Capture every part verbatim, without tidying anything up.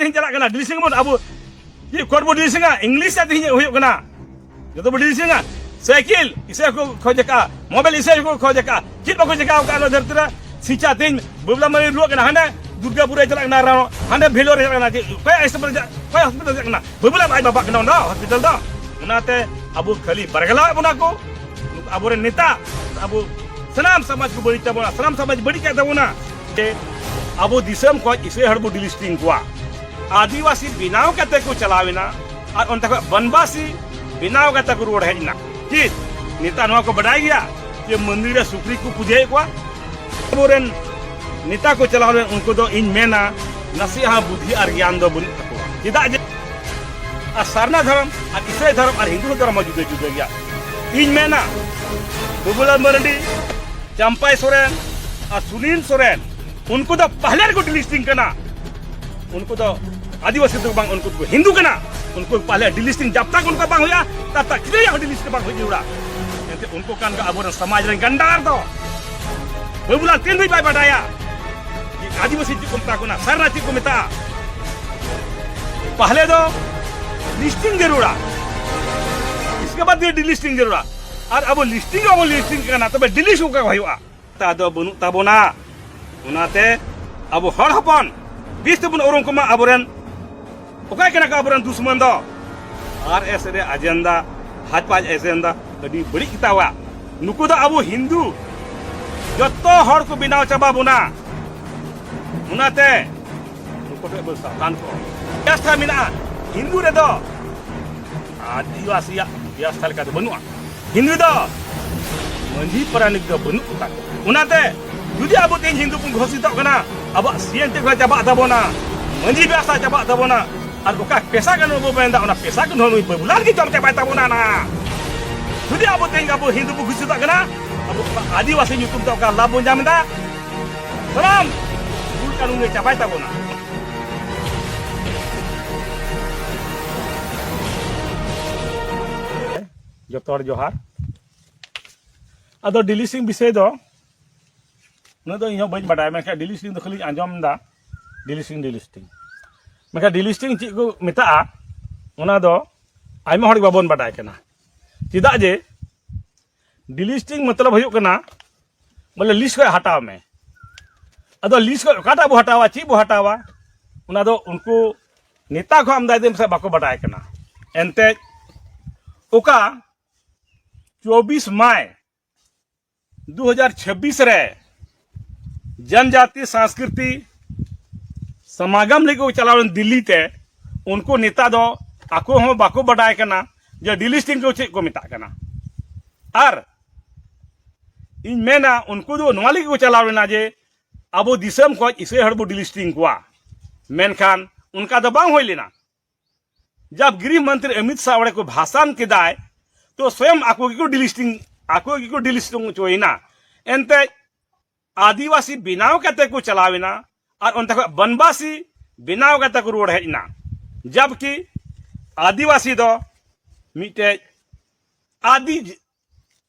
ᱛᱮᱦᱮᱧ ᱪᱟᱞᱟᱜ ᱠᱟᱱᱟ, ᱰᱤᱞᱤᱥᱤᱝ ᱵᱚᱱ ᱟᱵᱚ ᱪᱮᱫ ᱠᱳᱨᱴ ᱵᱚ ᱰᱤᱞᱤᱥᱤᱝᱟ? ᱤᱝᱞᱤᱥ ᱛᱮ ᱛᱮᱦᱮᱧ ᱦᱩᱭᱩᱜ ᱠᱟᱱᱟ᱾ ᱡᱚᱛᱚ ᱵᱚ ᱰᱤᱞᱤᱥᱤᱝᱟ᱾ ᱥᱟᱭᱠᱮᱞ ᱤᱥᱟᱹ ᱠᱚ ᱠᱷᱚᱡ ᱟᱠᱟᱫᱼᱟ, ᱢᱳᱵᱟᱭᱤᱞ ᱤᱥᱟᱹ ᱠᱚ ᱠᱷᱚᱡ ᱟᱠᱟᱫᱼᱟ᱾ ᱪᱮᱫ ᱵᱟᱠᱚ ᱪᱮᱠᱟ ᱟᱠᱟᱫᱼᱟ ᱱᱚᱣᱟ ᱫᱷᱟᱹᱨᱛᱤ ᱨᱮ? ᱥᱤᱪᱟ ᱛᱮᱦᱮᱧ ᱵᱟᱵᱞᱟ ᱢᱟᱹᱨᱤ ᱨᱩᱣᱟᱹᱜ ᱠᱟᱱᱟ, ᱦᱟᱸᱰᱮ ᱫᱩᱨᱜᱟᱯᱩᱨ ᱨᱮ ᱪᱟᱞᱟᱜ ᱠᱟᱱᱟ, ᱟᱨᱦᱚᱸ ᱦᱟᱸᱰᱮ ᱵᱷᱮᱞᱳᱨ ᱨᱮ ᱪᱟᱞᱟᱜ ᱠᱟᱱᱟ᱾ ᱪᱮᱫ ᱚᱠᱚᱭ ᱦᱚᱥᱯᱤᱴᱟᱞ ᱪᱟᱞᱟᱜ, ᱚᱠᱚᱭ ᱦᱚᱥᱯᱤᱴᱟᱞ ᱪᱟᱞᱟᱜ ᱠᱟᱱᱟ? ᱵᱟᱵᱞᱟ ᱟᱡ ᱵᱟᱵᱟᱜ ᱠᱟᱱᱟ ᱚᱸᱰᱮ ᱦᱚᱥᱯᱤᱴᱟᱞ ᱫᱚ᱾ ᱚᱱᱟᱛᱮ ᱟᱵᱚ ᱠᱷᱟᱹᱞᱤ ᱵᱟᱨᱜᱟᱞᱟᱣᱮᱫ ᱵᱚᱱᱟ ᱠᱚ ᱟᱵᱚᱨᱮᱱ ᱱᱮᱛᱟ, ᱟᱵᱚ ᱥᱟᱱᱟᱢ ᱥᱚᱢᱟᱡᱽ ᱠᱚ ᱵᱟᱹᱲᱤᱡ ᱛᱟᱵᱚᱱᱟ, ᱥᱟᱱᱟᱢ ᱥᱚᱢᱟᱡᱽ ᱵᱟᱹᱲᱤᱡ ᱠᱟᱜ ᱛᱟᱵᱚᱱᱟ᱾ ᱡᱮ ᱟᱵᱚ ᱫᱤᱥᱚᱢ ᱠᱷᱚᱱ ᱤᱥᱟᱹᱭ ᱦᱚᱲ ᱵᱚ ᱰᱤᱞᱤᱥᱴᱤᱝ ᱠᱚᱣᱟ, ᱟᱹᱫᱤᱵᱟᱹᱥᱤ ᱵᱮᱱᱟᱣ ᱠᱟᱛᱮ ᱠᱚ ᱪᱟᱞᱟᱣ ᱮᱱᱟ, ᱟᱨ ᱚᱱᱛᱮ ᱠᱷᱚᱱ ᱵᱚᱱᱵᱟᱥᱤ ᱵᱮᱱᱟᱣ ᱠᱟᱛᱮ ᱠᱚ ᱨᱩᱣᱟᱹᱲ ᱦᱮᱡ ᱮᱱᱟ᱾ ᱪᱮᱫ ᱱᱮᱛᱟ ᱱᱚᱣᱟ ᱠᱚ ᱵᱟᱰᱟᱭ ᱜᱮᱭᱟ ᱡᱮ ᱢᱚᱱᱫᱤᱨ ᱨᱮ ᱥᱩᱠᱨᱤ ᱠᱚ ᱯᱩᱡᱟᱹᱭᱮᱫ ᱠᱚᱣᱟ? ᱟᱵᱚᱨᱮᱱ ᱱᱮᱛᱟ ᱠᱚ ᱪᱟᱞᱟᱣ ᱞᱮᱱ, ᱩᱱᱠᱩ ᱫᱚ ᱤᱧ ᱢᱮᱱᱟ ᱱᱟᱥᱮᱭᱟᱜ ᱦᱚᱸ ᱵᱩᱫᱽᱫᱷᱤ ᱟᱨ ᱜᱮᱭᱟᱱ ᱫᱚ ᱵᱟᱹᱱᱩᱜ ᱛᱟᱠᱚᱣᱟ᱾ ᱪᱮᱫᱟᱜ ᱡᱮ ᱟᱨ ᱥᱟᱨᱱᱟ ᱫᱷᱚᱨᱚᱢ ᱟᱨ ᱤᱥᱟᱹᱭ ᱫᱷᱚᱨᱚᱢ ᱟᱨ ᱦᱤᱱᱫᱩ ᱫᱷᱚᱨᱚᱢ ᱦᱚᱸ ᱡᱩᱫᱟᱹ ᱡᱩᱫᱟᱹ ᱜᱮᱭᱟ᱾ ᱤᱧ ᱢᱮᱱᱟ ᱵᱟᱹᱵᱩᱞᱟᱞ ᱢᱟᱨᱰᱤ, ᱪᱟᱢᱯᱟᱭ ᱥᱚᱨᱮᱱ ᱟᱨ ᱥᱩᱱᱤᱞ ᱥᱚᱨᱮᱱ, ᱩᱱᱠᱩ ᱫᱚ ᱯᱟᱦᱞᱮ ᱨᱮᱠᱚ ᱰᱤᱞᱤᱥᱴᱤᱝ ᱠᱟᱱᱟ᱾ ᱩᱱᱠᱩ ᱫᱚ ᱟᱹᱫᱤᱵᱟᱹᱥᱤ ᱫᱚ ᱵᱟᱝ, ᱩᱱᱠᱩ ᱫᱚ ᱦᱤᱱᱫᱩ ᱠᱟᱱᱟ᱾ ᱩᱱᱠᱩ ᱯᱟᱦᱞᱮ ᱰᱤᱞᱤᱥᱴᱤᱝ ᱡᱟᱵ ᱛᱟᱠ ᱩᱱᱠᱩ ᱵᱟᱝ ᱦᱩᱭᱩᱜᱼᱟ, ᱛᱟᱵ ᱛᱟᱠ ᱠᱤᱨᱟᱹᱭᱟᱜ ᱦᱚᱸ ᱰᱤᱞᱤᱥᱴᱤᱝ ᱵᱟᱝ ᱦᱩᱭ ᱡᱟᱹᱨᱩᱲᱟ᱾ ᱮᱱᱛᱮ ᱩᱱᱠᱩ ᱠᱟᱱ ᱠᱚ ᱟᱵᱚᱨᱮᱱ ᱥᱚᱢᱟᱡᱽ ᱨᱮᱱ ᱜᱟᱱᱰᱟᱨ ᱫᱚ᱾ ᱵᱟᱹᱵᱩᱞᱟᱞ ᱛᱤᱱ ᱫᱷᱟᱹᱵᱤᱡ ᱵᱟᱭ ᱵᱟᱰᱟᱭᱟ ᱡᱮ ᱟᱹᱫᱤᱵᱟᱹᱥᱤ ᱪᱮᱫ ᱠᱚ ᱢᱮᱛᱟ ᱠᱚ ᱠᱟᱱᱟ, ᱥᱟᱨᱱᱟ ᱪᱮᱫ ᱠᱚ ᱢᱮᱛᱟᱜᱼᱟ? ᱯᱟᱦᱞᱮ ᱫᱚ ᱞᱤᱥᱴᱤᱝ ᱡᱟᱹᱨᱩᱲᱟ, ᱤᱥᱠᱮ ᱵᱟᱫ ᱫᱤᱭᱮ ᱰᱤᱞᱤᱥᱴᱤᱝ ᱡᱟᱹᱨᱩᱲᱟ᱾ ᱟᱨ ᱟᱵᱚ ᱞᱤᱥᱴᱤᱝ ᱦᱚᱸ ᱵᱟᱵᱚ ᱞᱤᱥᱴᱤᱝ ᱠᱟᱱᱟ, ᱛᱚᱵᱮ ᱰᱤᱞᱤᱥᱴ ᱚᱠᱟ ᱦᱩᱭᱩᱜᱼᱟ? ᱛᱟ ᱫᱚ ᱵᱟᱹᱱᱩᱜ ᱛᱟᱵᱚᱱᱟ᱾ ᱚᱱᱟᱛᱮ ᱟᱵᱚ ᱦᱚᱲ ᱦᱚᱯᱚᱱ ᱵᱮᱥ ᱛᱮᱵᱚᱱ ᱩᱨᱩᱢ ᱠᱚᱢᱟ ᱟᱵᱚᱨᱮᱱ ᱚᱠᱚᱭ ᱠᱟᱱᱟ ᱠᱚ ᱟᱵᱚᱨᱮᱱ ᱫᱩᱥᱢᱚᱱ ᱫᱚ? ᱟᱨ ᱮᱥ ᱨᱮ ᱟᱡᱮᱱᱫᱟ, ᱵᱷᱟᱡᱽᱯᱟ ᱟᱡᱮᱱᱫᱟ ᱟᱹᱰᱤ ᱵᱟᱹᱲᱤᱡ ᱜᱮᱛᱟᱣᱟ᱾ ᱱᱩᱠᱩ ᱫᱚ ᱟᱵᱚ ᱦᱤᱱᱫᱩ ᱡᱚᱛᱚ ᱦᱚᱲ ᱠᱚ ᱵᱮᱱᱟᱣ ᱪᱟᱵᱟ ᱵᱚᱱᱟ᱾ ᱚᱱᱟᱛᱮ ᱱᱩᱠᱩ ᱴᱷᱮᱱ ᱵᱚᱱ ᱥᱟᱵᱫᱷᱟᱱ ᱠᱚ᱾ ᱵᱮᱵᱚᱥᱛᱷᱟ ᱢᱮᱱᱟᱜᱼᱟ ᱦᱤᱱᱫᱩ ᱨᱮᱫᱚ, ᱟᱹᱫᱤᱵᱟᱹᱥᱤᱭᱟᱜ ᱵᱮᱵᱚᱥᱛᱷᱟ ᱞᱮᱠᱟ ᱫᱚ ᱵᱟᱹᱱᱩᱜᱼᱟ᱾ ᱦᱤᱱᱫᱩ ᱫᱚ ᱢᱟᱹᱡᱷᱤ ᱯᱟᱨᱟᱱᱤᱠ ᱫᱚ ᱵᱟᱹᱱᱩᱜ ᱠᱚᱛᱟ ᱠᱚᱣᱟ᱾ ᱚᱱᱟᱛᱮ ᱡᱩᱫᱤ ᱟᱵᱚ ᱛᱮᱦᱮᱧ ᱦᱤᱱᱫᱩ ᱵᱚᱱ ᱜᱷᱳᱥᱤᱛᱚᱜ ᱠᱟᱱᱟ, ᱟᱵᱚᱣᱟᱜ ᱥᱤ ᱮᱱ ᱴᱤ ᱠᱚ ᱪᱟᱵᱟᱜ ᱛᱟᱵᱚᱱᱟ, ᱢᱟᱹᱡᱷᱤ ᱵᱮᱵᱚᱥᱛᱷᱟ ᱪᱟᱵᱟᱜ ᱛᱟᱵᱚᱱᱟ, ᱟᱨ ᱚᱠᱟ ᱯᱮᱥᱟ ᱠᱟᱹᱱᱩᱱ ᱵᱚ ᱢᱮᱱᱫᱟ, ᱚᱱᱟ ᱯᱮᱥᱟ ᱠᱟᱹᱱᱩᱱ ᱦᱚᱸ ᱱᱩᱭ ᱵᱟᱹᱵᱩᱞᱟᱞ ᱜᱮ ᱡᱚᱢ ᱪᱟᱵᱟᱭ ᱛᱟᱵᱚᱱᱟ ᱱᱟ᱾ ᱡᱩᱫᱤ ᱟᱵᱚ ᱛᱮᱦᱮᱧ ᱟᱵᱚ ᱦᱤᱱᱫᱩ ᱵᱚ ᱜᱷᱳᱥᱤᱛᱚᱜ ᱠᱟᱱᱟ, ᱟᱵᱚ ᱚᱱᱟ ᱟᱹᱫᱤᱵᱟᱹᱥᱤ ᱧᱩᱛᱩᱢ ᱛᱮ ᱚᱠᱟ ᱞᱟᱵᱷ ᱵᱚᱱ ᱧᱟᱢ ᱮᱫᱟ, ᱥᱟᱱᱟᱢ ᱨᱩᱞ ᱠᱟᱹᱱᱩᱱ ᱜᱮ ᱪᱟᱵᱟᱭ ᱛᱟᱵᱚᱱᱟ᱾ ᱡᱚᱛᱚ ᱦᱚᱲ ᱡᱚᱦᱟᱨ᱾ ᱟᱫᱚ ᱰᱤᱞᱤᱥᱤᱝ ᱵᱤᱥᱚᱭ ᱫᱚ ᱩᱱᱟᱹᱜ ᱫᱚ ᱤᱧ ᱦᱚᱸ ᱵᱟᱹᱧ ᱵᱟᱰᱟᱭᱟ, ᱢᱮᱱᱠᱷᱟᱱ ᱰᱤᱞᱤᱥᱤᱝ ᱫᱚ ᱠᱷᱟᱹᱞᱤᱧ ᱟᱸᱡᱚᱢ ᱮᱫᱟ, ᱰᱤᱞᱤᱥᱤᱝ, ᱰᱤᱞᱤᱥᱤᱝ᱾ ᱢᱮᱱᱠᱷᱟᱱ ᱰᱤᱞᱤᱥᱴᱤᱝ ᱪᱮᱫ ᱠᱚ ᱢᱮᱛᱟᱜᱼᱟ, ᱚᱱᱟ ᱫᱚ ᱟᱭᱢᱟ ᱦᱚᱲ ᱜᱮ ᱵᱟᱵᱚᱱ ᱵᱟᱰᱟᱭ ᱠᱟᱱᱟ᱾ ᱪᱮᱫᱟᱜ ᱡᱮ ᱰᱤᱞᱤᱥᱴᱤᱝ ᱢᱚᱛᱞᱚᱵ ᱦᱩᱭᱩᱜ ᱠᱟᱱᱟ, ᱵᱚᱞᱮ, ᱞᱤᱥᱴ ᱠᱷᱚᱱ ᱦᱟᱴᱟᱣ ᱢᱮ᱾ ᱟᱫᱚ ᱞᱤᱥᱴ ᱠᱷᱚᱱ ᱚᱠᱟᱴᱟᱜ ᱵᱚ ᱦᱟᱴᱟᱣᱟ, ᱪᱮᱫ ᱵᱚ ᱦᱟᱴᱟᱣᱟ, ᱚᱱᱟ ᱫᱚ ᱩᱱᱠᱩ ᱱᱮᱛᱟ ᱠᱚ ᱟᱢᱫᱟ ᱫᱤᱱ ᱥᱮ ᱵᱟᱠᱚ ᱵᱟᱰᱟᱭ ᱠᱟᱱᱟ᱾ ᱮᱱᱛᱮᱫ ᱚᱠᱟ ᱪᱚᱵᱵᱤᱥ ᱢᱟᱭ ᱫᱩ ᱦᱟᱡᱟᱨ ᱪᱷᱟᱵᱵᱤᱥ ᱨᱮ ᱡᱚᱱᱡᱟᱛᱤ ᱥᱟᱝᱥᱠᱨᱤᱛᱤ ᱥᱚᱢᱟᱜᱚᱢ ᱞᱟᱹᱜᱤᱫ ᱠᱚ ᱪᱟᱞᱟᱣ ᱞᱮᱱ ᱫᱤᱞᱞᱤ ᱛᱮ, ᱩᱱᱠᱩ ᱱᱮᱛᱟ ᱫᱚ ᱟᱠᱚ ᱦᱚᱸ ᱵᱟᱠᱚ ᱵᱟᱰᱟᱭ ᱠᱟᱱᱟ ᱡᱮ ᱰᱤᱞᱤᱥᱴᱤᱝ ᱠᱚ ᱪᱮᱫ ᱠᱚ ᱢᱮᱛᱟᱜ ᱠᱟᱱᱟ᱾ ᱟᱨ ᱤᱧ ᱢᱮᱱᱟ, ᱩᱱᱠᱩ ᱫᱚ ᱱᱚᱣᱟ ᱞᱟᱹᱜᱤᱫ ᱠᱚ ᱪᱟᱞᱟᱣ ᱞᱮᱱᱟ ᱡᱮ ᱟᱵᱚ ᱫᱤᱥᱚᱢ ᱠᱷᱚᱱ ᱤᱥᱟᱹᱭ ᱦᱚᱲ ᱵᱚ ᱰᱤᱞᱤᱥᱴᱤᱝ ᱠᱚᱣᱟ, ᱢᱮᱱᱠᱷᱟᱱ ᱚᱱᱠᱟ ᱫᱚ ᱵᱟᱝ ᱦᱩᱭ ᱞᱮᱱᱟ᱾ ᱡᱟᱵ ᱜᱨᱤᱦ ᱢᱚᱱᱛᱨᱤ ᱚᱢᱤᱛ ᱥᱟᱦ ᱚᱸᱰᱮ ᱠᱚ ᱵᱷᱟᱥᱟᱱ ᱠᱮᱫᱟᱭ, ᱛᱚ ᱥᱚᱭᱚᱢ ᱟᱠᱚ ᱜᱮᱠᱚ ᱰᱤᱞᱤᱥᱴᱤᱝ, ᱟᱠᱚ ᱜᱮᱠᱚ ᱰᱤᱞᱤᱥᱴᱤᱝ ᱦᱚᱪᱚᱭᱮᱱᱟ᱾ ᱮᱱᱛᱮ ᱟᱹᱫᱤᱵᱟᱹᱥᱤ ᱵᱮᱱᱟᱣ ᱠᱟᱛᱮ ᱠᱚ ᱪᱟᱞᱟᱣ ᱮᱱᱟ ᱟᱨ ᱚᱱᱛᱮ ᱠᱷᱚᱱ ᱵᱚᱱᱵᱟᱥᱤ ᱵᱮᱱᱟᱣ ᱠᱟᱛᱮ ᱠᱚ ᱨᱩᱣᱟᱹᱲ ᱦᱮᱡ ᱮᱱᱟ᱾ ᱡᱟᱵᱠᱤ ᱟᱹᱫᱤᱵᱟᱹᱥᱤ ᱫᱚ ᱢᱤᱫᱴᱮᱡ ᱟᱹᱫᱤ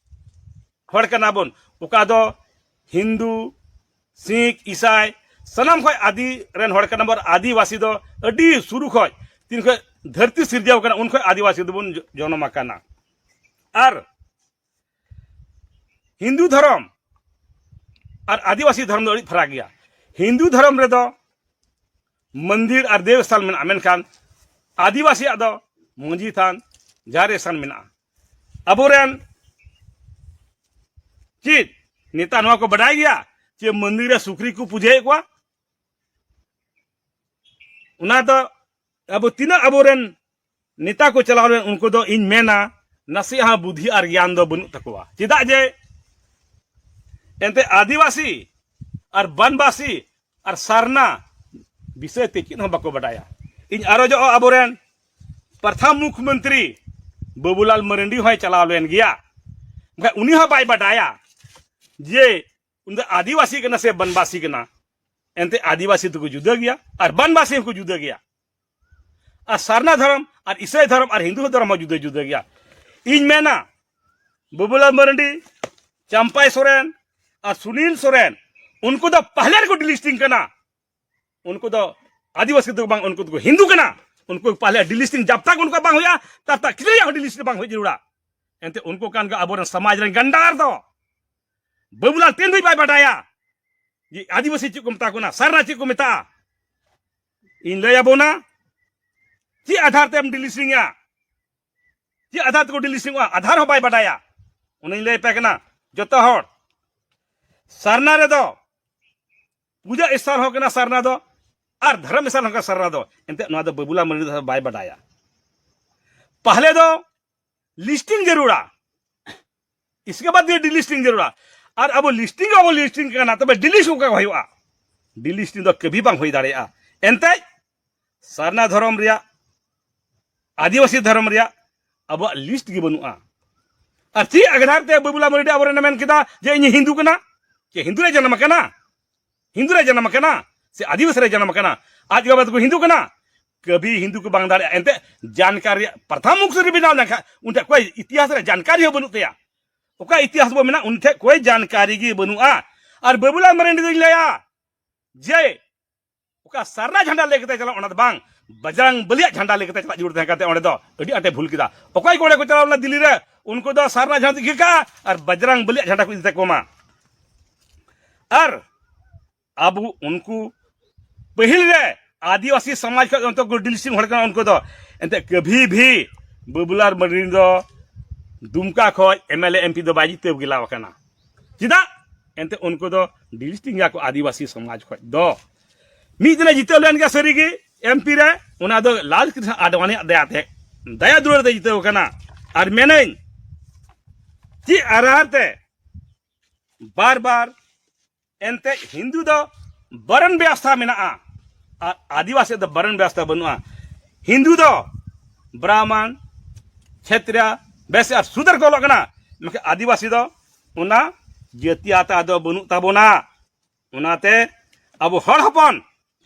ᱦᱚᱲ ᱠᱟᱱᱟ ᱵᱚᱱ, ᱚᱠᱟ ᱫᱚ ᱦᱤᱱᱫᱩ, ᱥᱤᱠᱷ, ᱤᱥᱟᱭ, ᱥᱟᱱᱟᱢ ᱠᱷᱚᱱ ᱟᱹᱫᱤ ᱨᱮᱱ ᱦᱚᱲ ᱠᱟᱱᱟ ᱵᱚᱱ᱾ ᱟᱹᱫᱤᱵᱟᱹᱥᱤ ᱫᱚ ᱟᱹᱰᱤ ᱥᱩᱨᱩ ᱠᱷᱚᱱ, ᱛᱤᱱ ᱠᱷᱚᱱ ᱫᱷᱟᱹᱨᱛᱤ ᱥᱤᱨᱡᱟᱹᱣ ᱠᱟᱱᱟ, ᱩᱱ ᱠᱷᱚᱱ ᱟᱹᱫᱤᱵᱟᱹᱥᱤ ᱫᱚᱵᱚᱱ ᱡᱚ-, ᱡᱚᱱᱚᱢ ᱟᱠᱟᱱᱟ᱾ ᱟᱨ ᱦᱤᱱᱫᱩ ᱫᱷᱚᱨᱚᱢ ᱟᱨ ᱟᱹᱫᱤᱵᱟᱹᱥᱤ ᱫᱷᱚᱨᱚᱢ ᱫᱚ ᱟᱹᱰᱤ ᱯᱷᱟᱨᱟᱠ ᱜᱮᱭᱟ᱾ ᱦᱤᱱᱫᱩ ᱫᱷᱚᱨᱚᱢ ᱨᱮᱫᱚ ᱢᱚᱱᱫᱤᱨ ᱟᱨ ᱫᱮᱣ ᱥᱛᱷᱟᱱ ᱢᱮᱱᱟᱜᱼᱟ, ᱢᱮᱱᱠᱷᱟᱱ ᱟᱹᱫᱤᱵᱟᱹᱥᱤᱭᱟᱜ ᱫᱚ ᱢᱟᱹᱡᱷᱤ ᱛᱷᱟᱱ, ᱡᱟᱦᱮᱨ ᱥᱛᱷᱟᱱ ᱢᱮᱱᱟᱜᱼᱟ᱾ ᱟᱵᱚᱨᱮᱱ ᱪᱮᱫ ᱱᱮᱛᱟ ᱱᱚᱣᱟ ᱠᱚ ᱵᱟᱰᱟᱭ ᱜᱮᱭᱟ ᱡᱮ ᱢᱚᱱᱫᱤᱨ ᱨᱮ ᱥᱩᱠᱨᱤ ᱠᱚ ᱯᱩᱡᱟᱹᱭᱮᱫ ᱠᱚᱣᱟ? ᱚᱱᱟ ᱫᱚ ᱟᱵᱚ ᱛᱤᱱᱟᱹᱜ ᱟᱵᱚᱨᱮᱱ ᱱᱮᱛᱟ ᱠᱚ ᱪᱟᱞᱟᱣ ᱞᱮᱱ, ᱩᱱᱠᱩ ᱫᱚ ᱤᱧ ᱢᱮᱱᱟ ᱱᱟᱥᱮᱭᱟᱜ ᱦᱚᱸ ᱵᱩᱫᱷᱤ ᱟᱨ ᱜᱮᱭᱟᱱ ᱫᱚ ᱵᱟᱹᱱᱩᱜ ᱛᱟᱠᱚᱣᱟ᱾ ᱪᱮᱫᱟᱜ ᱡᱮ ᱮᱱᱛᱮ ᱟᱹᱫᱤᱵᱟᱹᱥᱤ ᱟᱨ ᱵᱟᱱᱵᱟᱥᱤ ᱟᱨ ᱥᱟᱨᱱᱟ ᱵᱤᱥᱚᱭ ᱛᱮ ᱪᱮᱫ ᱦᱚᱸ ᱵᱟᱠᱚ ᱵᱟᱰᱟᱭᱟ᱾ ᱤᱧ ᱟᱨᱚ ᱡᱚᱦᱚᱜ ᱟᱵᱚᱨᱮᱱ ᱯᱨᱚᱛᱷᱚᱢ ᱢᱩᱠᱷᱭᱚᱢᱚᱱᱛᱨᱤ ᱵᱟᱹᱵᱩᱞᱟᱞ ᱢᱟᱨᱟᱱᱰᱤ ᱦᱚᱸᱭ ᱪᱟᱞᱟᱣ ᱞᱮᱱ ᱜᱮᱭᱟ, ᱢᱮᱱᱠᱷᱟᱱ ᱩᱱᱤ ᱦᱚᱸ ᱵᱟᱭ ᱵᱟᱰᱟᱭᱟ ᱡᱮ ᱩᱱᱤ ᱫᱚ ᱟᱹᱫᱤᱵᱟᱹᱥᱤ ᱠᱟᱱᱟ ᱥᱮ ᱵᱟᱱᱵᱟᱥᱤ ᱠᱟᱱᱟ᱾ ᱮᱱᱛᱮ ᱟᱹᱫᱤᱵᱟᱹᱥᱤ ᱫᱚᱠᱚ ᱡᱩᱫᱟᱹ ᱜᱮᱭᱟ ᱟᱨ ᱵᱟᱱᱵᱟᱥᱤ ᱦᱚᱸᱠᱚ ᱡᱩᱫᱟᱹ ᱜᱮᱭᱟ᱾ ᱟᱨ ᱥᱟᱨᱱᱟ ᱫᱷᱚᱨᱚᱢ ᱟᱨ ᱤᱥᱟᱹᱭ ᱫᱷᱚᱨᱚᱢ ᱟᱨ ᱦᱤᱱᱫᱩ ᱫᱷᱚᱨᱚᱢ ᱦᱚᱸ ᱡᱩᱫᱟᱹ ᱡᱩᱫᱟᱹ ᱜᱮᱭᱟ᱾ ᱤᱧ ᱢᱮᱱᱟ, ᱵᱟᱹᱵᱩᱞᱟᱞ ᱢᱟᱨᱟᱱᱰᱤ, ᱪᱟᱢᱯᱟᱭ ᱥᱚᱨᱮᱱ ᱟᱨ ᱥᱩᱱᱤᱞ ᱥᱚᱨᱮᱱ, ᱩᱱᱠᱩ ᱫᱚ ᱯᱟᱦᱞᱮ ᱨᱮᱠᱚ ᱰᱤᱞᱤᱥᱴᱤᱝ ᱠᱟᱱᱟ᱾ ᱩᱱᱠᱩ ᱫᱚ ᱟᱹᱫᱤᱵᱟᱹᱥᱤ ᱫᱚ ᱵᱟᱝ, ᱩᱱᱠᱩ ᱫᱚᱠᱚ ᱦᱤᱱᱫᱩ ᱠᱟᱱᱟ᱾ ᱩᱱᱠᱩ ᱯᱟᱦᱞᱮ ᱰᱤᱞᱤᱥᱴᱤᱝ ᱡᱟᱵ ᱛᱟᱠ ᱩᱱᱠᱩ ᱵᱟᱝ ᱦᱩᱭᱩᱜᱼᱟ, ᱛᱟᱵ ᱛᱟᱠ ᱠᱷᱤᱞᱟᱹᱭᱟ ᱦᱚᱸ ᱰᱤᱞᱤᱥᱴᱤᱝ ᱵᱟᱝ ᱦᱩᱭ ᱡᱟᱹᱨᱩᱲᱟ᱾ ᱮᱱᱛᱮ ᱩᱱᱠᱩ ᱠᱟᱱ ᱜᱮ ᱟᱵᱚᱨᱮᱱ ᱥᱚᱢᱟᱡᱽ ᱨᱮᱱ ᱜᱟᱱᱰᱟᱨ ᱫᱚ᱾ ᱵᱟᱹᱵᱩᱞᱟᱞ ᱛᱤᱱ ᱫᱷᱟᱹᱵᱤᱡ ᱵᱟᱭ ᱵᱟᱰᱟᱭᱟ ᱡᱮ ᱟᱹᱫᱤᱵᱟᱹᱥᱤ ᱪᱮᱫ ᱠᱚ ᱢᱮᱛᱟ ᱠᱚ ᱠᱟᱱᱟ, ᱥᱟᱨᱱᱟ ᱪᱮᱫ ᱠᱚ ᱢᱮᱛᱟᱜᱼᱟ? ᱤᱧ ᱞᱟᱹᱭ ᱟᱵᱚᱱᱟ, ᱪᱮᱫ ᱟᱫᱷᱟᱨ ᱛᱮᱢ ᱰᱤᱞᱤᱥᱴᱤᱝᱟ? ᱪᱮᱫ ᱟᱫᱷᱟᱨ ᱛᱮᱠᱚ ᱰᱤᱞᱤᱥᱴᱤᱝᱚᱜᱼᱟ? ᱟᱫᱷᱟᱨ ᱦᱚᱸ ᱵᱟᱭ ᱵᱟᱰᱟᱭᱟ᱾ ᱚᱱᱟᱧ ᱞᱟᱹᱭ ᱟᱯᱮ ᱠᱟᱱᱟ, ᱡᱚᱛᱚ ᱦᱚᱲ, ᱥᱟᱨᱱᱟ ᱨᱮᱫᱚ ᱯᱩᱡᱟᱹ ᱥᱛᱷᱟᱱ ᱦᱚᱸ ᱠᱟᱱᱟ ᱥᱟᱨᱱᱟ ᱫᱚ, ᱟᱨ ᱫᱷᱚᱨᱚᱢ ᱥᱛᱷᱟᱱ ᱦᱚᱸ ᱠᱟᱱᱟ ᱥᱟᱨᱱᱟ ᱫᱚ᱾ ᱮᱱᱛᱮ ᱱᱚᱣᱟ ᱫᱚ ᱵᱟᱹᱵᱩᱞᱟᱞ ᱢᱟᱨᱰᱤ ᱫᱚ ᱵᱟᱭ ᱵᱟᱰᱟᱭᱟ᱾ ᱯᱟᱦᱞᱮ ᱫᱚ ᱞᱤᱥᱴᱤᱝ ᱡᱟᱹᱨᱩᱲᱟ, ᱤᱥᱠᱮ ᱵᱟᱫ ᱜᱮ ᱰᱤᱞᱤᱥᱴᱤᱝ ᱡᱟᱹᱨᱩᱲᱟ᱾ ᱟᱨ ᱟᱵᱚ ᱞᱤᱥᱴᱤᱝ ᱟᱵᱚ ᱞᱤᱥᱴᱤᱝ ᱠᱟᱱᱟ, ᱛᱚᱵᱮ ᱰᱤᱞᱤᱥᱴ ᱚᱠᱟ ᱦᱩᱭᱩᱜᱼᱟ? ᱰᱤᱞᱤᱥᱴᱤᱝ ᱫᱚ ᱠᱟᱹᱵᱷᱤ ᱵᱟᱝ ᱦᱩᱭ ᱫᱟᱲᱮᱭᱟᱜᱼᱟ᱾ ᱮᱱᱛᱮ ᱥᱟᱨᱱᱟ ᱫᱷᱚᱨᱚᱢ ᱨᱮᱭᱟᱜ, ᱟᱹᱫᱤᱵᱟᱹᱥᱤ ᱫᱷᱚᱨᱚᱢ ᱨᱮᱭᱟᱜ ᱟᱵᱚᱣᱟᱜ ᱞᱤᱥᱴ ᱜᱮ ᱵᱟᱹᱱᱩᱜᱼᱟ᱾ ᱟᱨ ᱪᱮᱫ ᱟᱜᱫᱷᱟᱨ ᱛᱮ ᱵᱟᱹᱵᱩᱞᱟᱞ ᱢᱟᱨᱰᱤ ᱟᱵᱚᱨᱮᱱ ᱢᱮᱱ ᱠᱮᱫᱟ ᱡᱮ ᱤᱧ ᱦᱤᱱᱫᱩ ᱠᱟᱱᱟ? ᱪᱮ ᱦᱤᱱᱫᱩ ᱨᱮ ᱡᱟᱱᱟᱢ ᱟᱠᱟᱱᱟ? ᱦᱤᱱᱫᱩ ᱨᱮ ᱡᱟᱱᱟᱢ ᱟᱠᱟᱱᱟ ᱥᱮ ᱟᱹᱫᱤᱵᱟᱹᱥᱤ ᱨᱮ ᱡᱟᱱᱟᱢ ᱟᱠᱟᱱᱟ? ᱟᱡ ᱜᱚ ᱵᱟᱵᱟ ᱫᱚᱠᱚ ᱦᱤᱱᱫᱩ ᱠᱟᱱᱟ? ᱠᱟᱹᱵᱷᱤ ᱦᱤᱱᱫᱩ ᱠᱚ ᱵᱟᱝ ᱫᱟᱲᱮᱭᱟᱜᱼᱟ᱾ ᱮᱱᱛᱮ ᱡᱟᱱᱠᱟᱨᱤ ᱯᱨᱟᱛᱷᱟᱢᱩᱠ ᱥᱮ ᱵᱮᱱᱟᱣ ᱞᱮᱱᱠᱷᱟᱱ ᱩᱱ ᱴᱷᱮᱱ ᱠᱚᱭ ᱤᱛᱤᱦᱟᱥ ᱨᱮ ᱡᱟᱱᱠᱟᱨᱤ ᱦᱚᱸ ᱵᱟᱹᱱᱩᱜ ᱛᱟᱭᱟ᱾ ᱚᱠᱟ ᱤᱛᱤᱦᱟᱥ ᱵᱚ ᱢᱮᱱᱟ ᱩᱱ ᱴᱷᱮᱱ ᱠᱚᱭ ᱡᱟᱱᱠᱟᱨᱤ ᱜᱮ ᱵᱟᱹᱱᱩᱜᱼᱟ᱾ ᱟᱨ ᱵᱟᱹᱵᱩᱞᱟᱞ ᱢᱟᱨᱰᱤ ᱫᱚᱧ ᱞᱟᱹᱭᱟ ᱡᱮ ᱚᱠᱟ ᱥᱟᱨᱱᱟ ᱡᱷᱟᱱᱰᱟ ᱞᱟᱹᱭ ᱠᱟᱛᱮ ᱪᱟᱞᱟᱜ, ᱚᱱᱟ ᱫᱚ ᱵᱟᱝ, ᱵᱟᱡᱽᱨᱟᱝ ᱵᱟᱹᱞᱤᱭᱟᱜ ᱡᱷᱟᱱᱰᱟ ᱞᱟᱹᱭ ᱠᱟᱛᱮ ᱪᱟᱞᱟᱜ ᱡᱟᱹᱨᱩᱲ ᱛᱟᱦᱮᱸ ᱠᱟᱱ ᱛᱟᱭᱟ᱾ ᱚᱸᱰᱮ ᱫᱚ ᱟᱹᱰᱤ ᱟᱸᱴᱮ ᱵᱷᱩᱞ ᱠᱮᱫᱟ᱾ ᱚᱠᱚᱭ ᱠᱚ ᱚᱸᱰᱮ ᱠᱚ ᱪᱟᱞᱟᱣ ᱞᱮᱱᱟ ᱫᱤᱞᱞᱤ ᱨᱮ? ᱩᱱᱠᱩ ᱫᱚ ᱥᱟᱨᱱᱟ ᱡᱷᱟᱱᱰᱟ ᱠᱚ ᱤᱫᱤ ᱠᱟᱜᱼᱟ ᱟᱨ ᱵᱟᱡᱽᱨᱟᱝ ᱵᱟᱹᱞᱤᱭᱟᱜ ᱡᱷᱟᱱᱰᱟ ᱠᱚ ᱤᱫᱤ ᱛᱟᱠᱚ ᱢᱟ᱾ ᱟᱨ ᱟᱵᱚ ᱩᱱᱠᱩ ᱯᱟᱹᱦᱤᱞ ᱨᱮ ᱟᱹᱫᱤᱵᱟᱹᱥᱤ ᱥᱚᱢᱟᱡᱽ ᱠᱷᱚᱱ ᱚᱱᱛᱚ ᱠᱚ ᱰᱤᱞᱤᱥᱤᱝ ᱦᱚᱲ ᱠᱟᱱᱟ ᱩᱱᱠᱩ ᱫᱚ᱾ ᱮᱱᱛᱮ ᱠᱟᱹᱵᱷᱤ ᱵᱷᱤ ᱵᱟᱹᱵᱩᱞᱟᱞ ᱢᱟᱨᱰᱤ ᱫᱚ ᱫᱩᱢᱠᱟ ᱠᱷᱚᱱ M L A M P ᱫᱚ ᱵᱟᱭ ᱡᱤᱛᱟᱹᱣ ᱜᱮᱞᱟᱣ ᱟᱠᱟᱱᱟ᱾ ᱪᱮᱫᱟᱜ? ᱮᱱᱛᱮ ᱩᱱᱠᱩ ᱫᱚ ᱰᱤᱞᱤᱥᱴᱤᱝ ᱜᱮᱭᱟ ᱠᱚ ᱟᱹᱫᱤᱵᱟᱹᱥᱤ ᱥᱚᱢᱟᱡᱽ ᱠᱷᱚᱱ ᱫᱚ᱾ ᱢᱤᱫ ᱫᱤᱱᱮ ᱡᱤᱛᱟᱹᱣ ᱞᱮᱱ ᱜᱮᱭᱟ ᱥᱟᱹᱨᱤᱜᱮ ᱮᱢ ᱯᱤ ᱨᱮ, ᱚᱱᱟ ᱫᱚ ᱞᱟᱞ ᱠᱨᱤᱥᱱᱚ ᱟᱰᱣᱟᱱᱤᱭᱟᱜ ᱫᱟᱭᱟ ᱛᱮ, ᱫᱟᱭᱟ ᱫᱩᱞᱟᱹᱲ ᱛᱮ ᱡᱤᱛᱟᱹᱣ ᱟᱠᱟᱱᱟ᱾ ᱟᱨ ᱢᱮᱱᱟᱹᱧ ᱪᱮᱫ ᱟᱨᱟᱨ ᱛᱮ ᱵᱟᱨ ᱵᱟᱨ ᱮᱱᱛᱮ ᱦᱤᱱᱫᱩ ᱫᱚ ᱵᱚᱨᱚᱱ ᱵᱮᱵᱚᱥᱛᱷᱟ ᱢᱮᱱᱟᱜᱼᱟ ᱟᱨ ᱟᱹᱫᱤᱵᱟᱹᱥᱤ ᱫᱚ ᱵᱚᱨᱚᱱ ᱵᱮᱵᱚᱥᱛᱷᱟ ᱵᱟᱹᱱᱩᱜᱼᱟ᱾ ᱦᱤᱱᱫᱩ ᱫᱚ ᱵᱨᱟᱦᱢᱚᱱ, ᱪᱷᱮᱛᱨᱤᱭᱟ, ᱵᱮᱥ ᱟᱨ ᱥᱩᱫᱨ ᱠᱚ ᱚᱞᱚᱜ ᱠᱟᱱᱟ, ᱢᱮᱱᱠᱷᱟᱱ ᱟᱹᱫᱤᱵᱟᱹᱥᱤ ᱫᱚ ᱚᱱᱟ ᱡᱟᱹᱛᱤᱭᱟᱛᱟ ᱫᱚ ᱵᱟᱹᱱᱩᱜ ᱛᱟᱵᱚᱱᱟ᱾ ᱚᱱᱟᱛᱮ ᱟᱵᱚ ᱦᱚᱲ ᱦᱚᱯᱚᱱ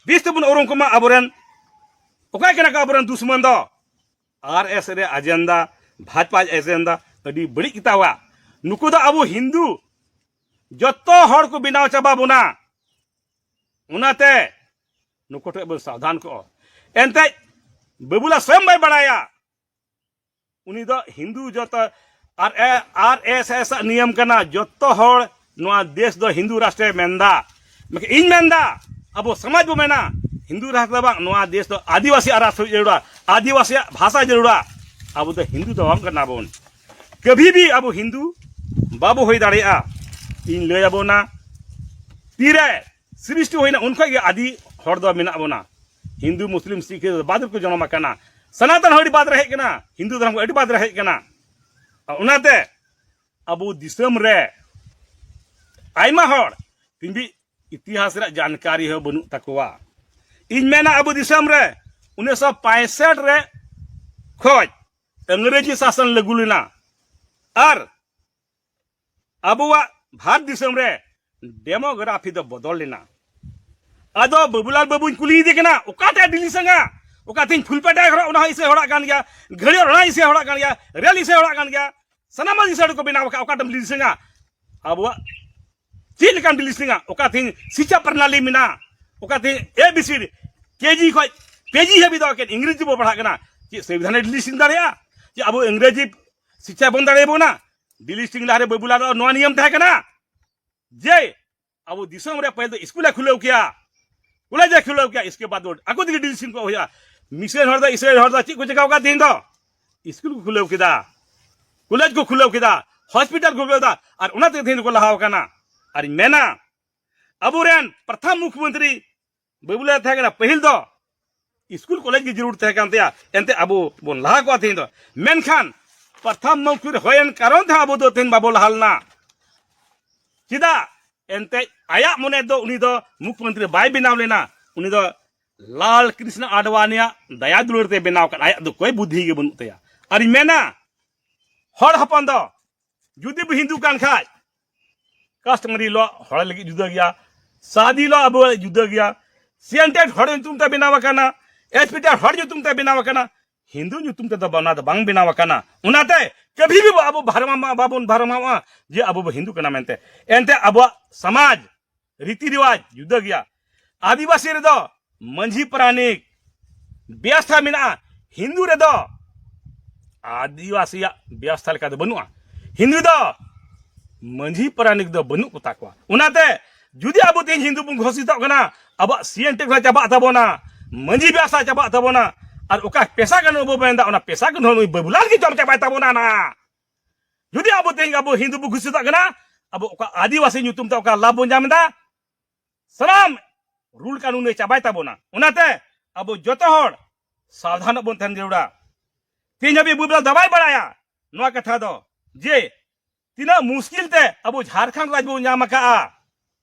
ᱵᱮᱥ ᱛᱮᱵᱚᱱ ᱩᱨᱩᱢ ᱠᱚᱢᱟ ᱟᱵᱚᱨᱮᱱ ᱚᱠᱚᱭ ᱠᱟᱱᱟ ᱠᱚ ᱟᱵᱚᱨᱮᱱ ᱫᱩᱥᱢᱚᱱ ᱫᱚ᱾ ᱟᱨ ᱮᱥ ᱨᱮ ᱟᱡᱮᱱᱫᱟ, ᱵᱷᱟᱡᱽᱯᱟ ᱟᱡᱮᱱᱫᱟ ᱟᱹᱰᱤ ᱵᱟᱹᱲᱤᱡ ᱜᱮᱛᱟᱣᱟ᱾ ᱱᱩᱠᱩ ᱫᱚ ᱟᱵᱚ ᱦᱤᱱᱫᱩ ᱡᱚᱛᱚ ᱦᱚᱲ ᱠᱚ ᱵᱮᱱᱟᱣ ᱪᱟᱵᱟ ᱵᱚᱱᱟ᱾ ᱚᱱᱟᱛᱮ ᱱᱩᱠᱩ ᱴᱷᱮᱱ ᱵᱚᱱ ᱥᱟᱵᱫᱷᱟᱱ ᱠᱚᱜᱼᱟ᱾ ᱮᱱᱛᱮᱡ ᱵᱟᱹᱵᱩᱞᱟ ᱥᱚᱭᱚᱝ ᱵᱟᱭ ᱵᱟᱲᱟᱭᱟ᱾ ᱩᱱᱤ ᱫᱚ ᱦᱤᱱᱫᱩ ᱡᱚᱛᱚ ᱟᱨ ᱮ-, ᱟᱨ ᱮᱥ ᱮᱥ ᱟᱜ ᱱᱤᱭᱚᱢ ᱠᱟᱱᱟ, ᱡᱚᱛᱚ ᱦᱚᱲ ᱱᱚᱣᱟ ᱫᱮᱥ ᱫᱚ ᱦᱤᱱᱫᱩ ᱨᱟᱥᱴᱨᱮ ᱢᱮᱱᱫᱟ᱾ ᱢᱮᱱᱠᱷᱟᱱ ᱤᱧ ᱢᱮᱱᱫᱟ, ᱟᱵᱚ ᱥᱚᱢᱟᱡᱽ ᱵᱚ ᱢᱮᱱᱟ, ᱦᱤᱱᱫᱩ ᱨᱟᱥᱴᱨ ᱫᱚ ᱵᱟᱝ, ᱱᱚᱣᱟ ᱫᱮᱥ ᱫᱚ ᱟᱹᱫᱤᱵᱟᱹᱥᱤᱭᱟᱜ ᱨᱟᱥᱴᱨ ᱦᱩᱭ ᱡᱟᱹᱨᱩᱲᱟ, ᱟᱹᱫᱤᱵᱟᱹᱥᱤᱭᱟᱜ ᱵᱷᱟᱥᱟ ᱡᱟᱹᱨᱩᱲᱟ᱾ ᱟᱵᱚ ᱫᱚ ᱦᱤᱱᱫᱩ ᱫᱚ ᱵᱟᱝ ᱠᱟᱱᱟ ᱵᱚᱱ᱾ ᱠᱟᱵᱷᱤ ᱵᱷᱤ ᱟᱵᱚ ᱦᱤᱱᱫᱩ ᱵᱟᱵᱚ ᱦᱩᱭ ᱫᱟᱲᱮᱭᱟᱜᱼᱟ᱾ ᱤᱧ ᱞᱟᱹᱭ ᱟᱵᱚᱱᱟ, ᱛᱤᱨᱮ ᱥᱨᱤᱥᱴᱤ ᱦᱩᱭᱱᱟ, ᱩᱱ ᱠᱷᱚᱱ ᱜᱮ ᱟᱹᱫᱤ ᱦᱚᱲ ᱫᱚ ᱢᱮᱱᱟᱜ ᱵᱚᱱᱟ᱾ ᱦᱤᱱᱫᱩ, ᱢᱩᱥᱞᱤᱢ, ᱥᱤᱠᱷ ᱵᱟᱫ ᱨᱮᱠᱚ ᱡᱚᱱᱚᱢ ᱟᱠᱟᱱᱟ᱾ ᱥᱟᱱᱟᱛᱚᱱ ᱦᱚᱲ ᱟᱹᱰᱤ ᱵᱟᱫ ᱨᱮ ᱦᱮᱡ ᱠᱟᱱᱟ, ᱦᱤᱱᱫᱩ ᱫᱷᱚᱨᱚᱢ ᱟᱹᱰᱤ ᱵᱟᱫ ᱨᱮ ᱦᱮᱡ ᱠᱟᱱᱟ᱾ ᱚᱱᱟᱛᱮ ᱟᱵᱚ ᱫᱤᱥᱚᱢ ᱨᱮ ᱟᱭᱢᱟ ᱦᱚᱲ ᱛᱤᱧ ᱤᱛᱤᱦᱟᱥ ᱨᱮᱭᱟᱜ ᱡᱟᱱᱠᱟᱨᱤ ᱦᱚᱸ ᱵᱟᱹᱱᱩᱜ ᱛᱟᱠᱚᱣᱟ᱾ ᱤᱧ ᱢᱮᱱᱟ, ᱟᱵᱚ ᱫᱤᱥᱚᱢ ᱨᱮ ᱩᱱᱤᱥᱥᱚ ᱯᱚᱸᱭᱥᱚᱴᱷ ᱨᱮ ᱠᱷᱚᱡ ᱤᱝᱨᱮᱡᱤ ᱥᱟᱥᱚᱱ ᱞᱟᱹᱜᱩ ᱞᱮᱱᱟ ᱟᱨ ᱟᱵᱚᱣᱟᱜ ᱵᱷᱟᱨᱚᱛ ᱫᱤᱥᱚᱢ ᱨᱮ ᱰᱮᱢᱳᱜᱨᱟᱯᱷᱤ ᱫᱚ ᱵᱚᱫᱚᱞ ᱞᱮᱱᱟ᱾ ᱟᱫᱚ ᱵᱟᱹᱵᱩᱞᱟᱞ ᱵᱟᱹᱵᱩᱧ ᱠᱩᱞᱤᱭᱮᱫᱮ ᱠᱟᱱᱟ, ᱚᱠᱟᱴᱟᱜ ᱰᱤᱞᱤ ᱥᱟᱸᱜᱟ? ᱚᱠᱟ ᱛᱮᱦᱮᱧ ᱯᱷᱩᱞ ᱯᱮᱴᱟᱭ ᱦᱚᱨᱚᱜ, ᱚᱱᱟ ᱦᱚᱸ ᱤᱥᱟᱹᱭ ᱦᱚᱲᱟᱜ ᱠᱟᱱ ᱜᱮᱭᱟ, ᱜᱷᱟᱹᱲᱤ ᱚᱱᱟ ᱤᱥᱟᱹᱭ ᱦᱚᱲᱟᱜ ᱠᱟᱱ ᱜᱮᱭᱟ, ᱨᱮᱞ ᱤᱥᱟᱹᱭ ᱦᱚᱲᱟᱜ ᱠᱟᱱ ᱜᱮᱭᱟ, ᱥᱟᱱᱟᱢᱟᱜ ᱤᱥᱟᱹᱭ ᱠᱚ ᱵᱮᱱᱟᱣ ᱟᱠᱟᱫ, ᱚᱠᱟᱴᱟᱜ ᱰᱤᱞᱤ ᱥᱟᱸᱜᱟ? ᱟᱵᱚᱣᱟᱜ ᱪᱮᱫ ᱞᱮᱠᱟᱱ ᱰᱤᱞᱤ ᱥᱟᱸᱜᱟ? ᱚᱠᱟ ᱛᱮᱦᱮᱧ ᱥᱤᱪᱪᱷᱟ ᱯᱨᱚᱱᱟᱞᱤ ᱢᱮᱱᱟᱜᱼᱟ, ᱚᱠᱟ ᱛᱮᱦᱮᱧ ᱮ ᱵᱤ ᱥᱤ ᱰᱤ, ᱠᱮ ᱡᱤ ᱠᱷᱚᱡ ᱯᱮ ᱡᱤ ᱦᱟᱹᱵᱤᱡ ᱫᱚ ᱮᱠᱮᱱ ᱤᱝᱨᱮᱡᱤ ᱵᱚ ᱯᱟᱲᱦᱟᱜ ᱠᱟᱱᱟ᱾ ᱪᱮᱫ ᱥᱚᱝᱵᱤᱫᱷᱟᱱᱮ ᱰᱤᱞᱤ ᱥᱤᱝ ᱫᱟᱲᱮᱭᱟᱜᱼᱟ? ᱪᱮᱫ ᱟᱵᱚ ᱤᱝᱨᱮᱡᱤ ᱥᱤᱪᱪᱷᱟ ᱵᱚᱱ ᱫᱟᱲᱮᱭᱟᱵᱚᱱᱟ? ᱰᱤᱞᱤ ᱥᱤᱝ ᱞᱟᱦᱟᱨᱮ ᱵᱟᱹᱵᱩᱞᱟᱞ ᱱᱚᱣᱟ ᱱᱤᱭᱚᱢ ᱛᱟᱦᱮᱸ ᱠᱟᱱᱟ ᱡᱮ ᱟᱵᱚ ᱫᱤᱥᱚᱢ ᱨᱮ ᱯᱟᱹᱦᱤᱞ ᱫᱚ ᱥᱠᱩᱞᱮ ᱠᱷᱩᱞᱟᱹᱣ ᱠᱮᱭᱟ, ᱠᱚᱞᱮᱡᱮ ᱠᱷᱩᱞᱟᱹᱣ ᱠᱮᱭᱟ, ᱤᱥᱠᱮ ᱵᱟᱫ ᱵᱚ ᱟᱠᱚ ᱛᱮᱜᱮ ᱰᱤᱞᱤ ᱥᱤᱝ ᱠᱚ ᱦᱩᱭᱩᱜᱼᱟ᱾ ᱢᱤᱥᱚᱱ ᱦᱚᱲ ᱫᱚ, ᱤᱥᱨᱟᱭᱮᱞ ᱦᱚᱲ ᱫᱚ ᱪᱮᱫ ᱠᱚ ᱪᱮᱠᱟᱣ ᱠᱟᱫ ᱛᱮᱦᱮᱧ ᱫᱚ? ᱥᱠᱩᱞ ᱠᱚ ᱠᱷᱩᱞᱟᱹᱣ ᱠᱮᱫᱟ, ᱠᱚᱞᱮᱡᱽ ᱠᱚ ᱠᱷᱩᱞᱟᱹᱣ ᱠᱮᱫᱟ, ᱦᱚᱥᱯᱤᱴᱟᱞ ᱠᱚ ᱠᱷᱩᱞᱟᱹᱣ ᱫᱟ, ᱟᱨ ᱚᱱᱟ ᱛᱮᱜᱮ ᱛᱮᱦᱮᱧ ᱫᱚᱠᱚ ᱞᱟᱦᱟᱣ ᱠᱟᱱᱟ᱾ ᱟᱨᱤᱧ ᱢᱮᱱᱟ, ᱟᱵᱚᱨᱮᱱ ᱯᱨᱚᱛᱷᱚᱢ ᱢᱩᱠᱷᱭᱚᱢᱚᱱᱛᱨᱤ ᱵᱟᱹᱵᱩᱞᱟᱞ ᱛᱟᱦᱮᱸ ᱠᱟᱱᱟ, ᱯᱟᱹᱦᱤᱞ ᱫᱚ ᱥᱠᱩᱞ ᱠᱚᱞᱮᱡᱽ ᱜᱮ ᱡᱟᱹᱨᱩᱲ ᱛᱟᱦᱮᱸ ᱠᱟᱱ ᱛᱟᱭᱟ, ᱮᱱᱛᱮ ᱟᱵᱚ ᱵᱚᱱ ᱞᱟᱦᱟ ᱠᱚᱜᱼᱟ ᱛᱮᱦᱮᱧ ᱫᱚ᱾ ᱢᱮᱱᱠᱷᱟᱱ ᱯᱨᱚᱛᱷᱚᱢ ᱢᱩᱠᱷᱭᱚᱢᱚᱱᱛᱨᱤ ᱦᱩᱭᱮᱱ ᱠᱟᱨᱚᱱ ᱛᱮ ᱟᱵᱚ ᱫᱚ ᱛᱮᱦᱮᱧ ᱵᱟᱵᱚ ᱞᱟᱦᱟ ᱞᱮᱱᱟ᱾ ᱪᱮᱫᱟᱜ? ᱮᱱᱛᱮ ᱟᱭᱟᱜ ᱢᱚᱱᱮ ᱫᱚ ᱩᱱᱤ ᱫᱚ ᱢᱩᱠᱷᱭᱚᱢᱚᱱᱛᱨᱤ ᱵᱟᱭ ᱵᱮᱱᱟᱣ ᱞᱮᱱᱟ, ᱩᱱᱤ ᱫᱚ ᱞᱟᱞ ᱠᱨᱤᱥᱱᱟ ᱟᱰᱣᱟᱱᱤᱭᱟᱜ ᱫᱟᱭᱟ ᱫᱩᱞᱟᱹᱲ ᱛᱮ ᱵᱮᱱᱟᱣ ᱠᱟᱱᱟ, ᱟᱭᱟᱜ ᱫᱚ ᱠᱚᱭ ᱵᱩᱫᱽᱫᱷᱤ ᱜᱮ ᱵᱟᱹᱱᱩᱜ ᱛᱟᱭᱟ᱾ ᱟᱨᱤᱧ ᱢᱮᱱᱟ, ᱦᱚᱲ ᱦᱚᱯᱚᱱ ᱫᱚ ᱡᱩᱫᱤ ᱵᱚ ᱦᱤᱱᱫᱩ ᱠᱟᱱ ᱠᱷᱟᱡ, customary law ᱦᱚᱲ ᱞᱟᱹᱜᱤᱫ ᱡᱩᱫᱟᱹ ᱜᱮᱭᱟ, ᱥᱟᱫᱤ law ᱟᱵᱚ ᱞᱟᱹᱜᱤᱫ ᱡᱩᱫᱟᱹ ᱜᱮᱭᱟ, ᱥᱤ ᱮᱱ ᱴᱮᱴ ᱦᱚᱲ ᱧᱩᱛᱩᱢ ᱛᱮ ᱵᱮᱱᱟᱣ ᱟᱠᱟᱱᱟ, ᱮᱥ ᱯᱤ ᱴᱮᱴ ᱦᱚᱲ ᱧᱩᱛᱩᱢ ᱛᱮ ᱵᱮᱱᱟᱣ ᱟᱠᱟᱱᱟ, ᱦᱤᱱᱫᱩ ᱧᱩᱛᱩᱢ ᱛᱮᱫᱚ ᱚᱱᱟ ᱫᱚ ᱵᱟᱝ ᱵᱮᱱᱟᱣ ᱟᱠᱟᱱᱟ᱾ ᱚᱱᱟᱛᱮ ᱠᱟᱵᱷᱤ ᱵᱷᱤ ᱟᱵᱚ ᱵᱷᱟᱨᱢᱟ ᱵᱟᱵᱚᱱ ᱵᱷᱟᱨᱢᱟᱣᱟ ᱡᱮ ᱟᱵᱚ ᱵᱚ ᱦᱤᱱᱫᱩ ᱠᱟᱱᱟ ᱢᱮᱱᱛᱮ᱾ ᱮᱱᱛᱮ ᱟᱵᱚᱣᱟᱜ ᱥᱚᱢᱟᱡᱽ ᱨᱤᱛᱤ ᱨᱮᱣᱟᱡᱽ ᱡᱩᱫᱟᱹ ᱜᱮᱭᱟ᱾ ᱟᱹᱫᱤᱵᱟᱹᱥᱤ ᱨᱮᱫᱚ ᱢᱟᱹᱡᱷᱤ ᱯᱟᱨᱟᱱᱤᱠ ᱵᱮᱵᱚᱥᱛᱷᱟ ᱢᱮᱱᱟᱜᱼᱟ᱾ ᱦᱤᱱᱫᱩ ᱨᱮᱫᱚ ᱟᱹᱫᱤᱵᱟᱹᱥᱤᱭᱟᱜ ᱵᱮᱵᱚᱥᱛᱷᱟ ᱞᱮᱠᱟ ᱫᱚ ᱵᱟᱹᱱᱩᱜᱼᱟ᱾ ᱦᱤᱱᱫᱩ ᱫᱚ ᱢᱟᱹᱡᱷᱤ ᱯᱟᱨᱟᱱᱤᱠ ᱫᱚ ᱵᱟᱹᱱᱩᱜ ᱠᱚᱛᱟ ᱠᱚᱣᱟ᱾ ᱚᱱᱟᱛᱮ ᱡᱩᱫᱤ ᱟᱵᱚ ᱛᱮᱦᱮᱧ ᱦᱤᱱᱫᱩ ᱵᱚᱱ ᱜᱷᱳᱥᱤᱛᱚᱜ ᱠᱟᱱᱟ, ᱟᱵᱚᱣᱟᱜ ᱥᱤ ᱮᱱ ᱴᱤ ᱦᱚᱸ ᱪᱟᱵᱟᱜ ᱛᱟᱵᱚᱱᱟ, ᱢᱟᱹᱡᱷᱤ ᱵᱮᱵᱚᱥᱛᱷᱟ ᱪᱟᱵᱟᱜ ᱛᱟᱵᱚᱱᱟ, ᱟᱨ ᱚᱠᱟ ᱯᱮᱥᱟ ᱠᱟᱹᱱᱩᱱ ᱵᱚ ᱢᱮᱱᱫᱟ, ᱚᱱᱟ ᱯᱮᱥᱟ ᱠᱟᱹᱱᱩᱱ ᱱᱩᱭ ᱵᱟᱹᱵᱩᱞᱟᱞ ᱜᱮ ᱡᱚᱢ ᱪᱟᱵᱟᱭ ᱛᱟᱵᱚᱱᱟ ᱱᱟᱦᱟᱜ᱾ ᱡᱩᱫᱤ ᱟᱵᱚ ᱛᱮᱦᱮᱧ ᱟᱵᱚ ᱦᱤᱱᱫᱩ ᱵᱚ ᱜᱷᱳᱥᱤᱛᱚᱜ ᱠᱟᱱᱟ, ᱟᱵᱚ ᱚᱠᱟ ᱟᱹᱫᱤᱵᱟᱹᱥᱤ ᱧᱩᱛᱩᱢ ᱛᱮ ᱚᱠᱟ ᱞᱟᱵᱷ ᱵᱚᱱ ᱧᱟᱢ ᱮᱫᱟ, ᱥᱟᱱᱟᱢ ᱨᱩᱞ ᱠᱟᱹᱱᱩᱱ ᱮ ᱪᱟᱵᱟᱭ ᱛᱟᱵᱚᱱᱟ᱾ ᱚᱱᱟᱛᱮ ᱟᱵᱚ ᱡᱚᱛᱚ ᱦᱚᱲ ᱥᱟᱵᱫᱷᱟᱱᱚᱜ ᱵᱚᱱ ᱛᱟᱦᱮᱱ ᱡᱟᱹᱨᱩᱲᱟ᱾ ᱛᱮᱦᱮᱧ ᱦᱟᱹᱵᱤᱡ ᱵᱟᱹᱵᱩᱞᱟᱞ ᱫᱟᱵᱟᱭ ᱵᱟᱲᱟᱭᱟ ᱱᱚᱣᱟ ᱠᱟᱛᱷᱟ ᱫᱚ, ᱡᱮ ᱛᱤᱱᱟᱹᱜ ᱢᱩᱥᱠᱤᱞ ᱛᱮ ᱟᱵᱚ ᱡᱷᱟᱲᱠᱷᱚᱸᱰ ᱨᱟᱡᱽ ᱵᱚᱱ ᱧᱟᱢ ᱟᱠᱟᱜᱼᱟ,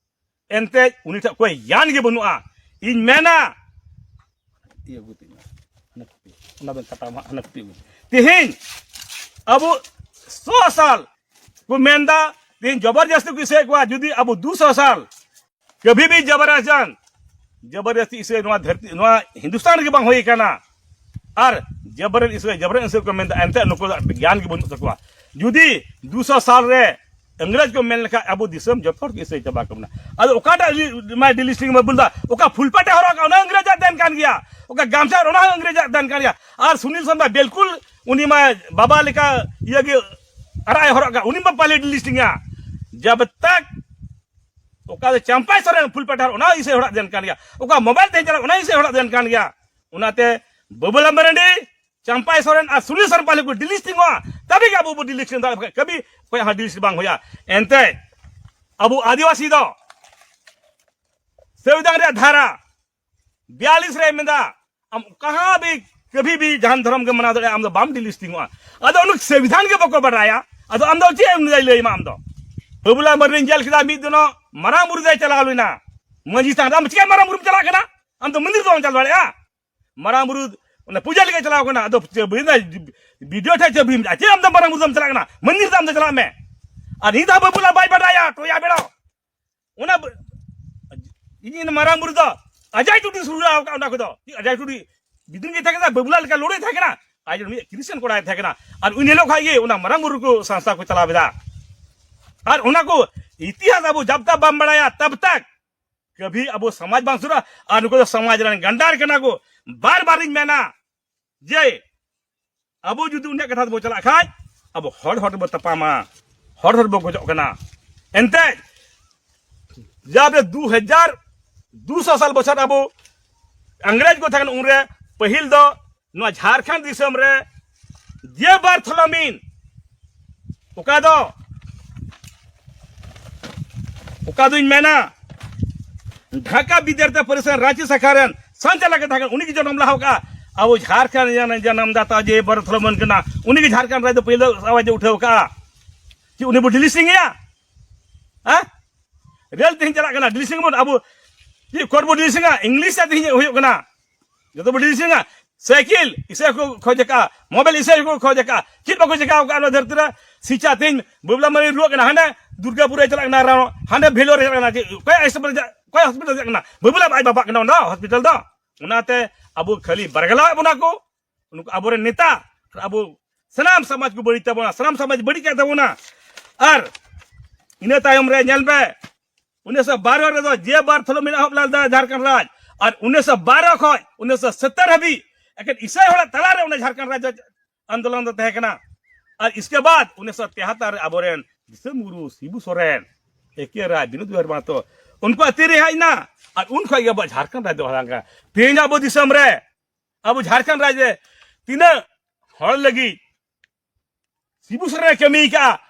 ᱮᱱᱛᱮ ᱩᱱᱤ ᱴᱷᱮᱱ ᱚᱠᱚᱭ ᱜᱮᱭᱟᱱ ᱜᱮ ᱵᱟᱹᱱᱩᱜᱼᱟ᱾ ᱤᱧ ᱢᱮᱱᱟ, ᱤᱭᱟᱹ ᱟᱹᱜᱩ ᱛᱤᱧ ᱢᱮ, ᱦᱟᱱᱮ ᱠᱚᱯᱤ, ᱚᱱᱟ ᱵᱮᱱ ᱠᱟᱴᱟᱣ ᱢᱟ, ᱦᱟᱱᱮ ᱠᱚᱯᱤ ᱟᱹᱜᱩ᱾ ᱛᱮᱦᱮᱧ ᱟᱵᱚ ᱥᱚ ᱥᱟᱞ ᱠᱚ ᱢᱮᱱᱫᱟ, ᱛᱮᱦᱮᱧ ᱡᱚᱵᱚᱨᱡᱟᱥᱛᱤ ᱠᱚ ᱤᱥᱟᱹᱭᱮᱫ ᱠᱚᱣᱟ᱾ ᱡᱩᱫᱤ ᱟᱵᱚ ᱫᱩ ᱥᱚ ᱥᱟᱞ ᱠᱟᱵᱷᱤ ᱵᱷᱤ ᱡᱚᱵᱚᱨᱡᱟᱥᱛ, ᱡᱚᱵᱚᱨᱡᱟᱥᱛᱤ ᱤᱥᱟᱹᱭ ᱱᱚᱣᱟ ᱫᱷᱟᱹᱨᱛᱤ, ᱱᱚᱣᱟ ᱦᱤᱱᱫᱩᱥᱛᱟᱱ ᱨᱮᱜᱮ ᱵᱟᱝ ᱦᱩᱭ ᱟᱠᱟᱱᱟ᱾ ᱟᱨ ᱡᱚᱵᱚᱨ ᱤᱥᱟᱹᱭ, ᱡᱚᱵᱚᱨ ᱤᱥᱟᱹᱭ ᱠᱚ ᱢᱮᱱᱫᱟ, ᱮᱱᱛᱮ ᱱᱩᱠᱩ ᱫᱚ ᱜᱮᱭᱟᱱ ᱜᱮ ᱵᱟᱹᱱᱩᱜ ᱛᱟᱠᱚᱣᱟ᱾ ᱡᱩᱫᱤ ᱫᱩ ᱥᱚ ᱥᱟᱞ ᱨᱮ ᱤᱝᱨᱮᱡᱽ ᱠᱚ ᱢᱮᱱ ᱞᱮᱠᱷᱟᱡ ᱟᱵᱚ ᱫᱤᱥᱚᱢ ᱡᱚᱛᱚ ᱦᱚᱲ ᱠᱚ ᱤᱥᱟᱹᱭ ᱪᱟᱵᱟ ᱠᱚ ᱢᱮᱱᱟ᱾ ᱟᱫᱚ ᱚᱠᱟᱴᱟᱜ ᱰᱤ-, ᱢᱟᱭ ᱰᱤᱞᱤᱥᱴᱤᱝ ᱢᱟ ᱵᱚᱞᱫᱟ, ᱚᱠᱟ ᱯᱷᱩᱞ ᱯᱟᱴᱮ ᱦᱚᱨᱚᱜ ᱠᱟᱜ, ᱚᱱᱟ ᱤᱝᱨᱮᱡᱽ ᱟᱜ ᱫᱮᱱ ᱠᱟᱱ ᱜᱮᱭᱟ᱾ ᱚᱠᱟ ᱜᱟᱢᱪᱷᱟ, ᱚᱱᱟ ᱦᱚᱸ ᱤᱝᱨᱮᱡᱽ ᱟᱜ ᱫᱮᱱ ᱠᱟᱱ ᱜᱮᱭᱟ᱾ ᱟᱨ ᱥᱩᱱᱤᱞ ᱥᱚᱨᱢᱟ ᱵᱤᱞᱠᱩᱞ ᱩᱱᱤ ᱢᱟ ᱵᱟᱵᱟ ᱞᱮᱠᱟ ᱤᱭᱟᱹ ᱜᱮ ᱟᱨᱟᱜ ᱮ ᱦᱚᱨᱚᱜ ᱠᱟᱜ, ᱩᱱᱤ ᱢᱟ ᱯᱟᱞᱮ ᱰᱤᱞᱤᱥᱴᱤᱝᱟ᱾ ᱡᱟᱵ ᱛᱟᱠ ᱚᱠᱟ ᱫᱚ ᱪᱟᱢᱯᱟᱭ ᱥᱚᱨᱮᱱ ᱯᱷᱩᱞ ᱯᱟᱴᱮ ᱦᱚᱨᱚᱜ, ᱚᱱᱟ ᱦᱚᱸ ᱤᱥᱟᱹᱭ ᱦᱚᱲᱟᱜ ᱫᱮᱱ ᱠᱟᱱ ᱜᱮᱭᱟ᱾ ᱚᱠᱟ ᱢᱳᱵᱟᱭᱤᱞ ᱛᱮ ᱪᱟᱞᱟᱜ, ᱚᱱᱟ ᱦᱚᱸ ᱤᱥᱟᱹᱭ ᱦᱚᱲᱟᱜ ᱫᱮᱱ ᱠᱟᱱ ᱜᱮᱭᱟ᱾ ᱚᱱᱟᱛᱮ ᱵᱟᱹᱵᱩᱞᱟᱞ ᱢᱟᱨᱟᱱᱰᱤ, ᱪᱟᱢᱯᱟᱭ ᱥᱚᱨᱮᱱ ᱟᱨ ᱥᱩᱱᱤᱞ ᱥᱚᱨᱮᱱ ᱯᱟᱞᱮ ᱠᱚ ᱰᱤᱞᱤᱥᱴᱤᱝᱚᱜᱼᱟ, ᱛᱚᱵᱮ ᱜᱮ ᱟᱵᱚ ᱵᱚ ᱰᱤᱞᱤᱥᱴᱤᱝ ᱫᱟᱲᱮᱭᱟᱜᱼᱟ, ᱵᱟᱠᱷᱟᱡ ᱠᱟᱹᱢᱤ ᱚᱠᱚᱭᱟᱜ ᱦᱚᱸ ᱰᱤᱞᱤᱥᱴᱤᱝ ᱵᱟᱝ ᱦᱩᱭᱩᱜᱼᱟ᱾ ᱮᱱᱛᱮ ᱟᱵᱚ ᱟᱹᱫᱤᱵᱟᱹᱥᱤ ᱫᱚ ᱥᱚᱝᱵᱤᱫᱷᱟᱱ ᱨᱮᱭᱟᱜ ᱫᱷᱟᱨᱟ ᱵᱤᱭᱟᱞᱤᱥ ᱨᱮ ᱢᱮᱱᱫᱟ, ᱟᱢ ᱠᱟᱦᱟᱸ ᱵᱷᱤ, ᱠᱟᱵᱷᱤ ᱵᱷᱤ ᱡᱟᱦᱟᱱ ᱫᱷᱚᱨᱚᱢ ᱜᱮᱢ ᱢᱟᱱᱟᱣ ᱫᱟᱲᱮᱭᱟᱜᱼᱟ, ᱟᱢ ᱫᱚ ᱵᱟᱢ ᱰᱤᱞᱤᱥᱴᱤᱝᱚᱜᱼᱟ᱾ ᱟᱫᱚ ᱩᱱᱤ ᱥᱚᱝᱵᱤᱫᱷᱟᱱ ᱜᱮ ᱵᱟᱠᱚ ᱵᱟᱰᱟᱭᱟ, ᱟᱫᱚ ᱟᱢ ᱫᱚ ᱪᱮᱫ ᱮᱢ ᱞᱟᱹᱭ, ᱞᱟᱹᱭ ᱟᱢᱟ? ᱟᱢ ᱫᱚ ᱵᱟᱹᱵᱩᱞᱟᱞ ᱢᱟᱨᱰᱤᱧ ᱧᱮᱞ ᱠᱮᱫᱟ, ᱢᱤᱫ ᱫᱤᱱᱚᱜ ᱢᱟᱨᱟᱝ ᱵᱩᱨᱩ ᱫᱚᱭ ᱪᱟᱞᱟᱣ ᱞᱮᱱᱟ ᱢᱟᱹᱡᱷᱤ ᱛᱷᱟᱱ ᱨᱮ᱾ ᱟᱢ ᱪᱤᱠᱟᱹ ᱢᱟᱨᱟᱝ ᱵᱩᱨᱩᱢ ᱪᱟᱞᱟᱜ ᱠᱟᱱᱟ? ᱟᱢ ᱫᱚ ᱢᱚᱱᱫᱤᱨ ᱫᱚ ᱵᱟᱢ ᱪᱟᱞᱟᱣ ᱫᱟᱲᱮᱭᱟᱜᱼᱟ᱾ ᱢᱟᱨᱟᱝ ᱵᱩᱨᱩ ᱚᱱᱟ ᱯᱩᱡᱟᱹ ᱞᱟᱹᱜᱤᱫ ᱪᱟᱞᱟᱣ ᱠᱟᱱᱟ, ᱟᱫᱚ ᱪᱮᱫ ᱵᱤᱰᱤᱭᱳ ᱴᱷᱮᱡ ᱪᱮᱫ ᱵᱤᱱ ᱪᱮᱫ ᱟᱢ ᱫᱚ ᱢᱟᱨᱟᱝ ᱵᱩᱨᱩ ᱫᱚᱢ ᱪᱟᱞᱟᱜ ᱠᱟᱱᱟ? ᱢᱚᱱᱫᱤᱨ ᱫᱚ ᱟᱢ ᱫᱚ ᱪᱟᱞᱟᱜ ᱢᱮ᱾ ᱟᱨ ᱱᱤᱛ ᱦᱚᱸ ᱵᱟᱹᱵᱩᱞᱟᱞ ᱵᱟᱭ ᱵᱟᱰᱟᱭᱟ, ᱴᱚᱭᱟ ᱵᱮᱲᱟ᱾ ᱚᱱᱟ ᱵ-, ᱤᱧ ᱢᱟᱨᱟᱝ ᱵᱩᱨᱩ ᱫᱚ ᱟᱡᱟᱭ ᱴᱩᱰᱩ ᱥᱩᱨᱩ ᱟᱠᱟᱫ ᱚᱱᱟ ᱠᱚᱫᱚ᱾ ᱟᱡᱟᱭ ᱴᱩᱰᱩ ᱵᱤᱫᱩᱱ ᱜᱮ ᱛᱟᱦᱮᱸ ᱠᱟᱱᱟ, ᱵᱟᱹᱵᱩᱞᱟᱞ ᱞᱮᱠᱟ ᱞᱚᱲᱮ ᱛᱟᱦᱮᱸ ᱠᱟᱱᱟ᱾ ᱟᱡ ᱢᱤᱫ ᱠᱨᱤᱥᱪᱟᱱ ᱠᱚᱲᱟᱭ ᱛᱟᱦᱮᱸ ᱠᱟᱱᱟ᱾ ᱟᱨ ᱩᱱ ᱦᱤᱞᱳᱜ ᱠᱷᱟᱡ ᱜᱮ ᱚᱱᱟ ᱢᱟᱨᱟᱝ ᱵᱩᱨᱩ ᱠᱚ ᱥᱚᱝᱥᱛᱷᱟ ᱠᱚ ᱪᱟᱞᱟᱣ ᱮᱫᱟ᱾ ᱟᱨ ᱚᱱᱟ ᱠᱚ ᱤᱛᱤᱦᱟᱥ ᱟᱵᱚ ᱡᱟᱵ ᱛᱟᱠ ᱵᱟᱢ ᱵᱟᱲᱟᱭᱟ, ᱛᱟᱵ ᱛᱟᱠ ᱠᱟᱵᱷᱤ ᱟᱵᱚ ᱥᱚᱢᱟᱡᱽ ᱵᱟᱝ ᱥᱩᱫᱷᱟᱨᱟ᱾ ᱟᱨ ᱱᱩᱠᱩ ᱫᱚ ᱥᱚᱢᱟᱡᱽ ᱨᱮᱱ ᱜᱟᱱᱰᱟᱨ ᱠᱟᱱᱟ ᱠᱚ᱾ ᱵᱟᱨ ᱵᱟᱨᱤᱧ ᱢᱮᱱᱟ ᱡᱮ ᱟᱵᱚ ᱡᱩᱫᱤ ᱩᱱᱤᱭᱟᱜ ᱠᱟᱛᱷᱟ ᱛᱮᱵᱚ ᱪᱟᱞᱟᱜ ᱠᱷᱟᱡ, ᱟᱵᱚ ᱦᱚᱲ ᱦᱚᱲ ᱛᱮᱵᱚ ᱛᱟᱯᱟᱢᱟ, ᱦᱚᱲ ᱦᱚᱲ ᱵᱚ ᱜᱚᱡᱚᱜ ᱠᱟᱱᱟ᱾ ᱮᱱᱛᱮ ᱡᱟᱵᱮ ᱫᱩ ᱦᱟᱡᱟᱨ ᱫᱩ ᱥᱚ ᱥᱟᱞ ᱵᱚᱪᱷᱚᱨ ᱟᱵᱚ ᱤᱝᱨᱮᱡᱽ ᱠᱚ ᱛᱟᱦᱮᱸ ᱠᱟᱱᱟ, ᱩᱱᱨᱮ ᱯᱟᱹᱦᱤᱞ ᱫᱚ ᱱᱚᱣᱟ ᱡᱷᱟᱲᱠᱷᱚᱸᱰ ᱫᱤᱥᱚᱢ ᱨᱮ ᱡᱮ ᱵᱟᱨᱛᱷᱚᱞᱚᱢᱤᱱ, ᱚᱠᱟ ᱫᱚ, ᱚᱠᱟ ᱫᱚᱧ ᱢᱮᱱᱟ, ᱰᱷᱟᱠᱟ ᱵᱤᱫᱽᱫᱟᱹᱨᱛᱮ ᱯᱟᱹᱨᱤᱥ ᱨᱮᱱ ᱨᱟᱸᱪᱤ ᱥᱟᱠᱷᱟ ᱨᱮᱱ ᱥᱚᱧᱪᱟᱞᱚᱠ ᱮ ᱛᱟᱦᱮᱸ ᱠᱟᱱᱟ, ᱩᱱᱤ ᱜᱮ ᱡᱚᱱᱚᱢ ᱞᱟᱦᱟ ᱠᱟᱜᱼᱟ᱾ ᱟᱵᱚ ᱡᱷᱟᱲᱠᱷᱚᱸᱰ ᱨᱮᱱ ᱡᱟᱱᱟᱢ ᱫᱟᱛᱟ ᱡᱮ ᱵᱟᱨᱛᱷᱚᱞᱚᱢᱤᱱ ᱠᱟᱱᱟ, ᱩᱱᱤ ᱜᱮ ᱡᱷᱟᱲᱠᱷᱚᱸᱰ ᱨᱟᱡᱽ ᱫᱚ ᱯᱳᱭᱞᱳ ᱟᱣᱟᱡᱽ ᱮ ᱩᱴᱷᱟᱹᱣ ᱠᱟᱜᱼᱟ᱾ ᱪᱮᱫ ᱩᱱᱤ ᱵᱚ ᱰᱤᱞᱤᱥᱤᱝ ᱮᱭᱟ? ᱦᱮᱸ? ᱨᱮᱞ ᱛᱮᱦᱮᱧ ᱪᱟᱞᱟᱜ ᱠᱟᱱᱟ, ᱰᱤᱞᱤᱥᱤᱝ ᱵᱚᱱ ᱟᱵᱚ ᱪᱮᱫ ᱠᱳᱨᱴ ᱵᱚ ᱰᱤᱞᱤᱥᱤᱝᱟ? ᱤᱝᱞᱤᱥ ᱛᱮ ᱛᱮᱦᱮᱧ ᱦᱩᱭᱩᱜ ᱠᱟᱱᱟ, ᱡᱚᱛᱚ ᱵᱚ ᱰᱤᱞᱤᱥᱤᱝᱟ᱾ ᱥᱟᱭᱠᱮᱞ ᱤᱥᱟᱹ ᱠᱚ ᱠᱷᱚᱡ ᱟᱠᱟᱫᱼᱟ, ᱢᱳᱵᱟᱭᱤᱞ ᱤᱥᱟᱹ ᱠᱚ ᱠᱷᱚᱡ ᱟᱠᱟᱫᱼᱟ, ᱪᱮᱫ ᱵᱟᱠᱚ ᱪᱮᱠᱟ ᱟᱠᱟᱫᱼᱟ ᱱᱚᱣᱟ ᱫᱷᱟᱹᱨᱛᱤ ᱨᱮ? ᱥᱤᱪᱟ ᱛᱮᱦᱮᱧ ᱵᱟᱵᱞᱟ ᱢᱟᱹᱨᱤ ᱨᱩᱣᱟᱹᱜ ᱠᱟᱱᱟ, ᱦᱟᱸᱰᱮ ᱫᱩᱨᱜᱟᱯᱩᱨ ᱨᱮ ᱪᱟᱞᱟᱜ ᱠᱟᱱᱟ, ᱨᱟᱣ-, ᱦᱟᱸᱰᱮ ᱵᱷᱮᱞᱳᱨ ᱨᱮ ᱪᱟᱞᱟᱜ ᱠᱟᱱᱟ, ᱪᱮᱫ ᱚᱠᱚᱭ ᱦᱚᱥᱯᱤᱴᱟᱞ ᱪᱟᱞᱟᱜ, ᱚᱠᱚᱭ ᱦᱚᱥᱯᱤᱴᱟᱞ ᱪᱟᱞᱟᱜ ᱠᱟᱱᱟ? ᱵᱟᱵᱞᱟ ᱟᱡ ᱵᱟᱵᱟᱜ ᱠᱟᱱᱟ ᱚᱱᱟ ᱦᱚᱥᱯᱤᱴᱟᱞ ᱫᱚ᱾ ᱚᱱᱟᱛᱮ ᱟᱵᱚ ᱠᱷᱟᱹᱞᱤ ᱵᱟᱨᱜᱟᱞᱟᱣᱮᱫ ᱵᱚᱱᱟ ᱠᱚ, ᱱᱩᱠᱩ ᱟᱵᱚᱨᱮᱱ ᱱᱮᱛᱟ, ᱟᱵᱚ ᱥᱟᱱᱟᱢ ᱥᱚᱢᱟᱡᱽ ᱠᱚ ᱵᱟᱹᱲᱤᱡ ᱛᱟᱵᱚᱱᱟ, ᱥᱟᱱᱟᱢ ᱥᱚᱢᱟᱡᱽ ᱵᱟᱹᱲᱤᱡ ᱠᱟᱜ ᱛᱟᱵᱚᱱᱟ᱾ ᱟᱨ ᱤᱱᱟᱹ ᱛᱟᱭᱚᱢ ᱨᱮ ᱧᱮᱞ ᱢᱮ, ᱩᱱᱤᱥᱥᱚ ᱵᱟᱨᱚ ᱨᱮᱫᱚ ᱡᱮ ᱵᱟᱨᱛᱷᱚᱞᱚᱢᱤ ᱮᱦᱚᱵ ᱞᱮᱫᱟ ᱡᱷᱟᱲᱠᱷᱚᱸᱰ ᱨᱟᱡᱽ, ᱟᱨ ᱩᱱᱤᱥᱥᱚ ᱵᱟᱨᱚ ᱠᱷᱚᱱ ᱩᱱᱤᱥᱥᱚ ᱥᱚᱛᱛᱚᱨ ᱦᱟᱹᱵᱤᱡ ᱮᱠᱮᱱ ᱤᱥᱟᱹᱭ ᱦᱚᱲᱟᱜ ᱛᱟᱞᱟᱨᱮ ᱚᱱᱟ ᱡᱷᱟᱲᱠᱷᱚᱸᱰ ᱨᱟᱡᱽ ᱟᱱᱫᱳᱞᱚᱱ ᱫᱚ ᱛᱟᱦᱮᱸ ᱠᱟᱱᱟ᱾ ᱟᱨ ᱤᱥᱠᱮ ᱵᱟᱫ ᱩᱱᱤᱥᱥᱚ ᱛᱮᱦᱟᱛᱛᱚᱨ ᱨᱮ ᱟᱵᱚᱨᱮᱱ ᱫᱤᱥᱚᱢ ᱜᱩᱨᱩ ᱥᱤᱵᱩ ᱥᱚᱨᱮᱱ, ᱮ ᱠᱮ ᱨᱟᱭ, ᱵᱤᱱᱳᱫ ᱵᱤᱦᱟᱨᱤ ᱢᱟᱦᱟᱛᱚ, ᱩᱱᱠᱩᱣᱟᱜ ᱛᱤᱨᱮ ᱦᱮᱡ ᱮᱱᱟ᱾ ᱟᱨ ᱩᱱ ᱠᱷᱚᱱ ᱜᱮ ᱟᱵᱚᱣᱟᱜ ᱡᱷᱟᱲᱠᱷᱚᱸᱰ ᱨᱟᱡᱽ ᱫᱚ ᱦᱟᱞᱟᱝ ᱠᱟᱱᱟ᱾ ᱛᱮᱦᱮᱧ ᱟᱵᱚ ᱫᱤᱥᱚᱢ ᱨᱮ, ᱟᱵᱚ ᱡᱷᱟᱲᱠᱷᱚᱸᱰ ᱨᱟᱡᱽ ᱨᱮ ᱛᱤᱱᱟᱹᱜ ᱦᱚᱲ ᱞᱟᱹᱜᱤᱫ ᱥᱤᱵᱩ ᱥᱚᱨᱮᱱ ᱮ ᱠᱟᱹᱢᱤ ᱠᱟᱜᱼᱟ,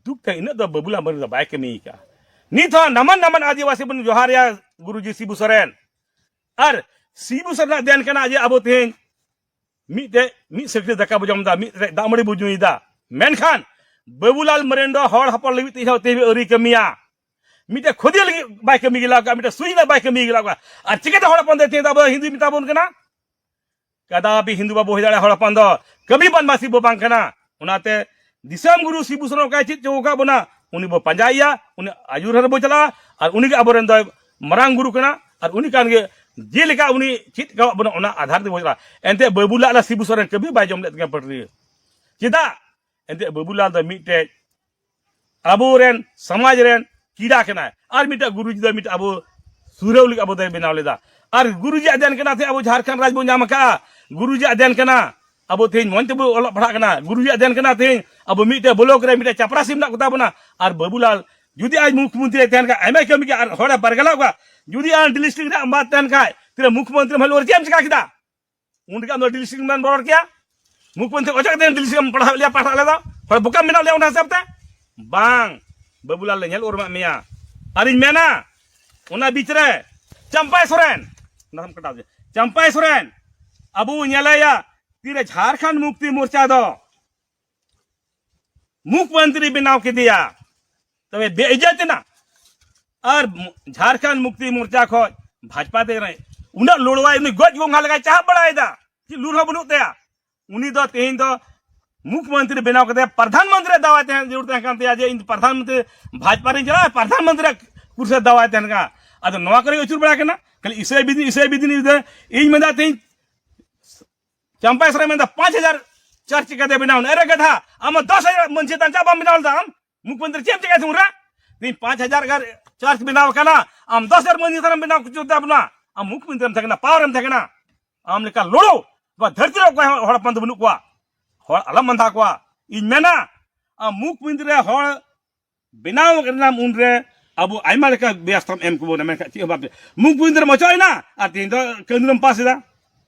ᱫᱩᱠ ᱛᱮ ᱤᱱᱟᱹᱜ ᱫᱚ ᱵᱟᱹᱵᱩᱞᱟᱞ ᱢᱟᱹᱨᱰᱤ ᱫᱚ ᱵᱟᱭ ᱠᱟᱹᱢᱤ ᱠᱟᱜᱼᱟ᱾ ᱱᱤᱛ ᱦᱚᱸ ᱱᱟᱢᱟᱱ ᱱᱟᱢᱟᱱ ᱟᱹᱫᱤᱵᱟᱹᱥᱤ ᱵᱚᱱ ᱡᱚᱦᱟᱨᱮᱭᱟ ᱜᱩᱨᱩᱡᱤ ᱥᱤᱵᱩ ᱥᱚᱨᱮᱱ᱾ ᱟᱨ ᱥᱤᱵᱩ ᱥᱚᱨᱮᱱᱟᱜ ᱫᱮᱱ ᱠᱟᱱᱟ ᱡᱮ ᱟᱵᱚ ᱛᱮᱦᱮᱧ ᱢᱤᱫᱴᱮᱡ ᱢᱤᱫ ᱥᱟᱹᱠᱲᱤ ᱫᱟᱠᱟ ᱵᱚ ᱡᱚᱢ ᱮᱫᱟ, ᱢᱤᱫᱴᱮᱡ ᱫᱟᱜ ᱢᱟᱹᱲᱤ ᱵᱚ ᱧᱩᱭᱮᱫᱟ᱾ ᱢᱮᱱᱠᱷᱟᱱ ᱵᱟᱹᱵᱩᱞᱟᱞ ᱢᱟᱹᱨᱰᱤ ᱫᱚ ᱦᱚᱲ ᱦᱚᱯᱚᱱ ᱞᱟᱹᱜᱤᱫ ᱛᱮ ᱤᱧ ᱦᱚᱸ ᱛᱮᱦᱮᱧ ᱟᱹᱣᱨᱤ ᱠᱟᱹᱢᱤᱭᱟ᱾ ᱢᱤᱫᱴᱮᱡ ᱠᱷᱚᱫᱮ ᱞᱟᱹᱜᱤᱫ ᱵᱟᱭ ᱠᱟᱹᱢᱤ ᱜᱮᱞᱟᱣ ᱠᱟᱜᱼᱟ, ᱢᱤᱫᱴᱮᱡ ᱥᱩᱭ ᱨᱮᱱᱟᱜ ᱵᱟᱭ ᱠᱟᱹᱢᱤ ᱜᱮᱞᱟᱣ ᱠᱟᱜᱼᱟ᱾ ᱟᱨ ᱪᱤᱠᱟᱹᱛᱮ ᱦᱚᱲ ᱦᱚᱯᱚᱱ ᱫᱚ ᱛᱮᱦᱮᱧ ᱫᱚ ᱟᱵᱚ ᱦᱤᱱᱫᱩ ᱢᱮᱛᱟ ᱵᱚᱱ ᱠᱟᱱᱟ? ᱠᱟᱫᱟᱯᱤ ᱦᱤᱱᱫᱩ ᱵᱟᱵᱚ ᱦᱩᱭ ᱫᱟᱲᱮᱭᱟᱜᱼᱟ ᱦᱚᱲ ᱦᱚᱯᱚᱱ ᱫᱚ, ᱠᱟᱹᱢᱤ ᱵᱟᱝ ᱢᱟᱹᱥᱤ ᱵᱚ ᱵᱟᱝ ᱠᱟᱱᱟ᱾ ᱚᱱᱟᱛᱮ ᱫᱤᱥᱚᱢ ᱜᱩᱨᱩ ᱥᱤᱵᱩ ᱥᱚᱨᱮᱱ ᱚᱠᱟᱭ ᱪᱮᱫ ᱪᱚ ᱟᱠᱟᱫ ᱵᱚᱱᱟ, ᱩᱱᱤ ᱵᱚ ᱯᱟᱸᱡᱟᱭᱮᱭᱟ, ᱩᱱᱤ ᱟᱹᱭᱩᱨ ᱨᱮ ᱵᱚ ᱪᱟᱞᱟᱜᱼᱟ᱾ ᱟᱨ ᱩᱱᱤ ᱜᱮ ᱟᱵᱚᱨᱮᱱ ᱫᱚᱭ ᱢᱟᱨᱟᱝ ᱜᱩᱨᱩ ᱠᱟᱱᱟ᱾ ᱟᱨ ᱩᱱᱤ ᱠᱟᱱ ᱜᱮ ᱡᱮᱞᱮᱠᱟ ᱩᱱᱤ ᱪᱮᱫ ᱟᱠᱟᱫ ᱵᱚᱱᱟ, ᱚᱱᱟ ᱟᱫᱷᱟᱨ ᱛᱮᱵᱚ ᱪᱟᱞᱟᱜᱼᱟ᱾ ᱮᱱᱛᱮ ᱵᱟᱹᱵᱩᱞᱟᱞ ᱟᱨ ᱥᱤᱵᱩ ᱥᱚᱨᱮᱱ ᱠᱟᱹᱢᱤ ᱵᱟᱭ ᱡᱚᱢ ᱞᱮᱫ ᱛᱟᱹᱠᱤᱱᱟ ᱯᱟᱹᱴᱨᱤ᱾ ᱪᱮᱫᱟᱜ? ᱮᱱᱛᱮ ᱵᱟᱹᱵᱩᱞᱟᱞ ᱫᱚ ᱢᱤᱫᱴᱮᱡ ᱟᱵᱚᱨᱮᱱ ᱥᱚᱢᱟᱡᱽ ᱨᱮᱱ ᱠᱤᱲᱟ ᱠᱟᱱᱟᱭ᱾ ᱟᱨ ᱢᱤᱫᱴᱮᱡ ᱜᱩᱨᱩᱡᱤ ᱫᱚ ᱢᱤᱫᱴᱮᱡ ᱟᱵᱚ ᱥᱩᱨᱟᱹᱣ ᱞᱟᱹᱜᱤᱫ ᱟᱵᱚ ᱫᱚᱭ ᱵᱮᱱᱟᱣ ᱞᱮᱫᱟ᱾ ᱟᱨ ᱜᱩᱨᱩᱡᱤᱭᱟᱜ ᱫᱮᱱ ᱠᱟᱱᱟ ᱛᱮ ᱟᱵᱚ ᱡᱷᱟᱲᱠᱷᱚᱸᱰ ᱨᱟᱡᱽ ᱵᱚᱱ ᱧᱟᱢ ᱟᱠᱟᱫᱼᱟ᱾ ᱜᱩᱨᱩᱡᱤᱭᱟᱜ ᱫᱮᱱ ᱠᱟᱱᱟ ᱟᱵᱚ ᱛᱮᱦᱮᱧ ᱢᱚᱸᱡᱽ ᱛᱮᱵᱚ ᱚᱞᱚᱜ ᱯᱟᱲᱦᱟᱜ ᱠᱟᱱᱟ᱾ ᱜᱩᱨᱩᱡᱤᱭᱟᱜ ᱫᱮᱱ ᱠᱟᱱᱟ ᱛᱮᱦᱮᱧ ᱟᱵᱚ ᱢᱤᱫᱴᱮᱡ ᱵᱞᱚᱠ ᱨᱮ ᱢᱤᱫᱴᱮᱡ ᱪᱟᱯᱨᱟᱥᱤ ᱢᱮᱱᱟᱜ ᱠᱚᱛᱟ ᱵᱚᱱᱟ᱾ ᱟᱨ ᱵᱟᱹᱵᱩᱞᱟᱞ ᱡᱩᱫᱤ ᱟᱡ ᱢᱩᱠᱷᱭᱚᱢᱚᱱᱛᱨᱤ ᱛᱟᱦᱮᱱ ᱠᱷᱟᱱ ᱟᱭᱢᱟᱭ ᱠᱟᱹᱢᱤ ᱠᱮᱭᱟ ᱟᱨ ᱦᱚᱲᱮ ᱵᱟᱨᱜᱟᱞᱟᱣ ᱠᱚᱣᱟ᱾ ᱡᱩᱫᱤ ᱟᱢ ᱰᱤᱥᱴᱨᱤᱠᱴ ᱨᱮ ᱟᱢ ᱵᱟᱢ ᱛᱟᱦᱮᱱ ᱠᱷᱟᱱ ᱛᱤᱱᱟᱹᱜ ᱢᱩᱠᱷᱭᱚᱢᱚᱱᱛᱨᱤ ᱢᱮᱞ ᱪᱮᱫ ᱮᱢ ᱪᱮᱠᱟ ᱠᱮᱫᱟ? ᱩᱱ ᱨᱮᱜᱮ ᱟᱢ ᱫᱚ ᱰᱤᱥᱴᱨᱤᱠᱴ ᱢᱮᱢᱵᱟᱨ ᱨᱚᱲ ᱠᱮᱭᱟ᱾ ᱢᱩᱠᱷᱭᱚᱢᱚᱱᱛᱨᱤ ᱚᱪᱚᱜ ᱠᱟᱛᱮ ᱰᱤᱥᱴᱨᱤᱠᱴ ᱮᱢ ᱯᱟᱲᱦᱟᱣ ᱞᱮᱭᱟ, ᱯᱟᱲᱦᱟᱣ ᱞᱮᱫᱟ᱾ ᱦᱚᱲ ᱵᱚᱠᱟᱢ ᱵᱮᱱᱟᱣ ᱞᱮᱭᱟ ᱚᱱᱟ ᱦᱤᱥᱟᱹᱵ ᱛᱮ? ᱵᱟᱝ᱾ ᱵᱟᱹᱵᱩᱞᱟᱞ ᱞᱮ ᱧᱮᱞ ᱩᱨᱩᱢᱟᱜ ᱢᱮᱭᱟ᱾ ᱟᱨᱤᱧ ᱢᱮᱱᱟ, ᱚᱱᱟ ᱵᱤᱪ ᱨᱮ ᱪᱟᱢᱯᱟᱭ ᱥᱚᱨᱮᱱ, ᱚᱱᱟ ᱦᱚᱸᱢ ᱠᱟᱴᱟᱣ ᱫᱟ᱾ ᱪᱟᱢᱯᱟᱭ ᱥᱚᱨᱮᱱ, ᱟᱵᱚ ᱵᱚ ᱧᱮᱞᱮᱭᱟ ᱛᱤᱨᱮ ᱡᱷᱟᱲᱠᱷᱚᱸᱰ ᱢᱩᱠᱛᱤ ᱢᱳᱨᱪᱟ ᱫᱚ ᱢᱩᱠᱷᱭᱚᱢᱚᱱᱛᱨᱤ ᱵᱮᱱᱟᱣ ᱠᱮᱫᱮᱭᱟ, ᱛᱚᱵᱮ ᱵᱮᱤᱡᱽᱡᱚᱛ ᱮᱱᱟ᱾ ᱟᱨ ᱢᱩ-, ᱡᱷᱟᱲᱠᱷᱚᱸᱰ ᱢᱩᱠᱛᱤ ᱢᱳᱨᱪᱟ ᱠᱷᱚᱡ ᱵᱷᱟᱡᱯᱟ ᱛᱮ ᱨᱮ ᱩᱱᱟᱹᱜ ᱞᱚᱲᱣᱟᱭ, ᱩᱱᱤ ᱜᱚᱡ ᱜᱚᱝᱜᱷᱟ ᱞᱮᱠᱟᱭ ᱪᱟᱦᱟᱵ ᱵᱟᱲᱟᱭᱮᱫᱟ, ᱪᱮᱫ ᱞᱩᱨ ᱦᱚᱸ ᱵᱟᱹᱱᱩᱜ ᱛᱟᱭᱟ᱾ ᱩᱱᱤ ᱫᱚ ᱛᱮᱦᱮᱧ ᱫᱚ ᱢᱩᱠᱷᱭᱚᱢᱚᱱᱛᱨᱤ ᱵᱮᱱᱟᱣ ᱠᱟᱛᱮ ᱯᱨᱚᱫᱷᱟᱱ ᱢᱚᱱᱛᱨᱤ ᱨᱮᱭᱟᱜ ᱫᱟᱣᱟᱭ ᱛᱟᱦᱮᱸ ᱡᱟᱹᱨᱩᱲ ᱛᱟᱦᱮᱸ ᱠᱟᱱ ᱛᱟᱭᱟ, ᱡᱮ ᱤᱧ ᱯᱨᱚᱫᱷᱟᱱ ᱢᱚᱱᱛᱨᱤ ᱵᱷᱟᱡᱯᱟ ᱨᱤᱧ ᱪᱟᱞᱟᱜᱼᱟ, ᱯᱨᱚᱫᱷᱟᱱ ᱢᱚᱱᱛᱨᱤ ᱨᱮᱭᱟᱜ ᱠᱩᱨᱥᱤ ᱨᱮ ᱫᱟᱣᱟᱭ ᱛᱟᱦᱮᱱ ᱠᱟᱱᱟ᱾ ᱟᱫᱚ ᱱᱚᱣᱟ ᱠᱚᱨᱮ ᱟᱹᱪᱩᱨ ᱵᱟᱲᱟ ᱠᱟᱱᱟ, ᱠᱷᱟᱹᱞᱤ ᱤᱥᱟᱹᱭ ᱵᱤᱫᱤ, ᱤᱥᱟᱹᱭ ᱵᱤᱫᱤ ᱤᱧ ᱢᱮᱱᱫᱟ ᱛᱮᱦᱮᱧ ᱪᱟᱢᱯᱟᱭ ᱥᱚᱨᱮᱱ ᱢᱮᱱᱫᱟ ᱯᱟᱸᱪ ᱦᱟᱡᱟᱨ ᱪᱟᱨᱪ ᱪᱤᱠᱟᱹᱛᱮ ᱵᱮᱱᱟᱣ ᱮᱱᱟ? ᱮᱨᱮ ᱜᱟᱫᱷᱟ, ᱟᱢ ᱫᱚᱥ ᱦᱟᱡᱟᱨ ᱢᱟᱹᱡᱷᱤ ᱛᱷᱟᱱ ᱪᱮᱫᱟᱜ ᱵᱟᱢ ᱵᱮᱱᱟᱣ ᱞᱮᱫᱟ? ᱟᱢ ᱢᱩᱠᱷᱭᱚᱢᱚᱱᱛᱨᱤ ᱪᱮᱫ ᱮᱢ ᱪᱤᱠᱟᱹᱭ ᱛᱟᱵᱚᱱᱟ? ᱛᱮᱦᱮᱧ ᱯᱟᱸᱪ ᱦᱟᱡᱟᱨ ᱜᱟᱱ ᱪᱟᱨᱪ ᱵᱮᱱᱟᱣ ᱠᱟᱱᱟ, ᱟᱢ ᱫᱚᱥ ᱦᱟᱡᱟᱨ ᱢᱟᱹᱡᱷᱤ ᱛᱷᱟᱱ ᱮᱢ ᱵᱮᱱᱟᱣ ᱦᱚᱪᱚ ᱛᱟᱵᱚᱱᱟ᱾ ᱟᱢ ᱢᱩᱠᱷᱭᱚᱢᱚᱱᱛᱨᱤ ᱮᱢ ᱛᱟᱦᱮᱸ ᱠᱟᱱᱟ, ᱯᱟᱣᱟᱨ ᱮᱢ ᱛᱟᱦᱮᱸ ᱠᱟᱱᱟ, ᱟᱢ ᱞᱮᱠᱟ ᱞᱩᱲᱩ ᱱᱚᱣᱟ ᱫᱷᱟᱹᱨᱛᱤ ᱨᱮ ᱚᱠᱚᱭ ᱦᱚᱸ ᱦᱚᱲ ᱦᱚᱯᱚᱱ ᱫᱚ ᱵᱟᱹᱱᱩᱜ ᱠᱚᱣᱟ᱾ ᱦᱚᱲ ᱟᱞᱚᱢ ᱢᱟᱱᱫᱷᱟ ᱠᱚᱣᱟ᱾ ᱤᱧ ᱢᱮᱱᱟ, ᱟᱢ ᱢᱩᱠᱷᱭᱚᱢᱚᱱᱛᱨᱤ ᱨᱮ ᱦᱚᱲ ᱵᱮᱱᱟᱣ ᱨᱮᱱᱟᱜ ᱩᱱᱨᱮ ᱟᱵᱚ ᱟᱭᱢᱟ ᱞᱮᱠᱟ ᱵᱮᱵᱚᱥᱛᱷᱟ ᱮᱢ ᱠᱚᱵᱚᱱᱟ, ᱢᱮᱱᱠᱷᱟᱱ ᱪᱮᱫ ᱦᱚᱸ ᱵᱟᱯᱮ, ᱢᱩᱠᱷᱭᱚᱢᱚᱱᱛᱨᱤ ᱮᱢ ᱚᱪᱚᱭᱮᱱᱟ ᱟᱨ ᱛᱮᱦᱮᱧ ᱫᱚ ᱠᱟᱹᱱᱩᱱ ᱮᱢ ᱯᱟᱥ ᱮᱫᱟ᱾